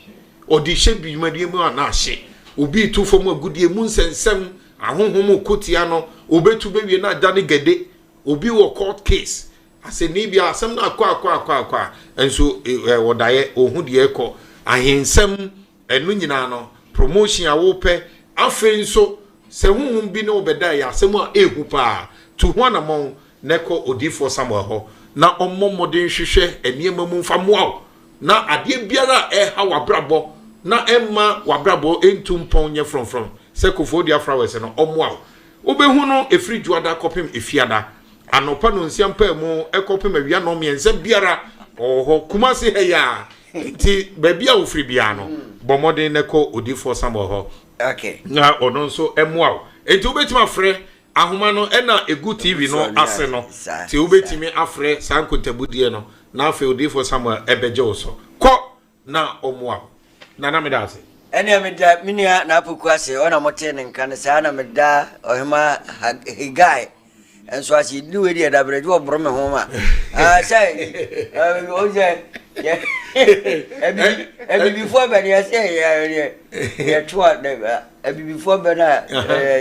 Wɔde hyɛ dwumadie mu a na ahye. Obi retu fam agudeɛ mu nsɛnsɛm, ahonhom reko tia no, ɔbɛtu bɛwie na ada ne gɛde. Obi wɔ court case, asɛnnii bi a asɛm no akɔ akɔ akɔ akɔ a, nso ɛ, wɔdaeɛ, ɔhu deɛ ɛrekɔ. Ahensɛm, ɛno nyinaa no, promotion a wopɛ. Afei nso, sɛ honhom bi ne wo bɛda ɛyɛ asɛm a ɛhu paa. Tu ho anammɔn na kɔ odiyifoɔ Samuel hɔ na ɔmmɔ mmɔden nhwehwɛ nneɛma mu mfa mmoa wo, na adeɛ biara a ɛreha w'abrabɔ na ɛmma w'abrabɔ ntu mpɔn nyɛ frɔmfrɔm sɛ Koforidua Flowers no, ɔmmoa wo. Wobɛhu no ɛfiri Dwoada kɔpem Efiada, anɔpa nnɔnsia mpaemu kɔpem awia nnɔnmiɛnsa biara, ɔwɔ hɔ, Kumasi ha yi ara, nti baabi a wofiri biara no, Bɔ mmɔden na kɔ Odiyifoɔ Samuel hɔ. Na ɔno nso mmoa wo. Enti wobɛtumi afrɛ ahoma no ɛna ɛgu TV no ase no. Nti wobɛtumi afrɛ saa nkontabudeɛ no na afei Odiyifoɔ Samuel ɛbɛgye wo so. Kɔ na ɔmmoa wo. Nana meda ase. Ɛnea meda me nua Naapoku ase, ɔna motee ne nka no, saa na meda Ɔhema Hegai nso ase. Yɛdi wei deɛ dabrɛ gye wɔboro me ho ma. Ah, sɛ o sɛ abibifoɔ bɛ deɛ sɛ yɛto a abibifoɔ bɛ no a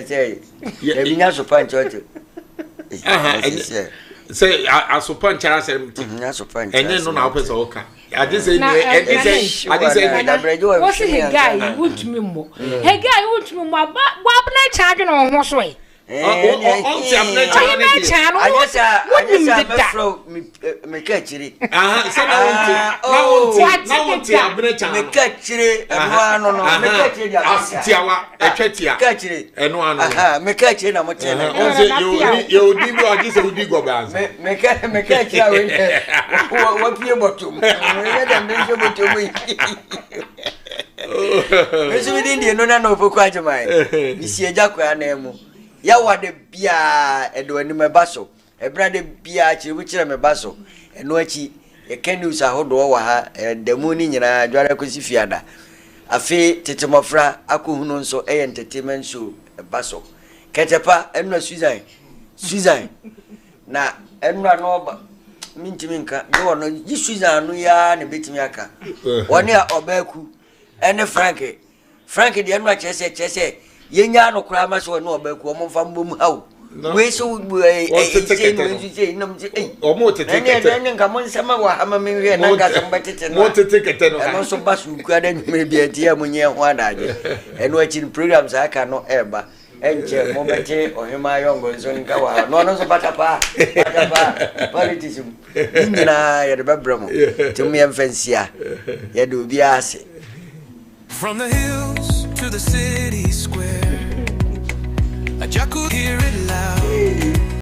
sɛ ebi nya sopa nkyɛ ɔte. Sɛ asopa nkyɛ asɛm ti ɛnyɛ no na wopɛ sɛ woka. Ade sɛ na ɛne sɛ ade sɛ ɛne dabrɛgye wɔ wɔsi Hegai wontumi mmɔ Hegai wontumi mmɔ aba wabena kyɛn adwene wɔn ho so ɛ. Ɔnte abena kyɛn ne deɛ anyɛ sɛ anyɛ sɛ mɛfrɛ meka akyire sɛ na wonte na wonte na wonte abena kyɛn meka akyire ɛno ano no meka akyire deɛ abena tiawa ɛtwa tia meka akyire ɛno ano meka akyire na mote ne ɔnse yɛ odi bi ɔgye sɛ wodi gɔbɛ ansa meka meka akyire a wei dɛ wapue bɔtɔ mu ɛyɛ dɛ me nso bɔtɔ mu yi me nso medin deɛ no na na ɔpɛku agyeman mesi agya kɔ anan mu yɛwa da biaa ɛde anim ɛba so ɛbena da biaa kyerɛmu kyerɛ me ba so ɛno akyi yɛka news ahodoɔ wɔ ha ɛda mu no nyinaa dware akɔsi fiada afei tete mmɔfra akɔhunu nso ɛyɛ entertainment show ɛba so kɛtɛpa ɛnora Susan Susan Na ɛnora no ɔba mentumi nka gye wɔ no gye Susan ano yi ara na ebetumi aka wɔne a ɔbaaku ɛne Frank Frank deɛ ɛnora kyerɛ sɛ kyerɛ sɛ yɛnyaa no koraa ma sɛ ɔne ɔbaaku wɔn mfa mbom ha o wei so ɛɛ ɛsɛ no wei nso sɛ ɛnam sɛ ɛyi wɔn tete ɛne kɛtɛ ɛne nka mo nsɛm wɔ ha ma menhwɛ na nka sɛ mobɛtete no mo tete kɛtɛ no ɛno nso ba so kura dɛ nwumere bi ɛnti yɛ mo nyɛ ho adagye ɛno akyi no programs aka no ɛɛba Ɛnkyɛ mobɛte Ɔhemaa Yɔngo nso nka wɔ ha. Na ɔno nso patapaa, patapaa, politics mu. Ne nyinaa yɛde bɛbrɛ mo. Nti mo yɛmfa nsia. Yɛde obiara ase. From the hills to the city.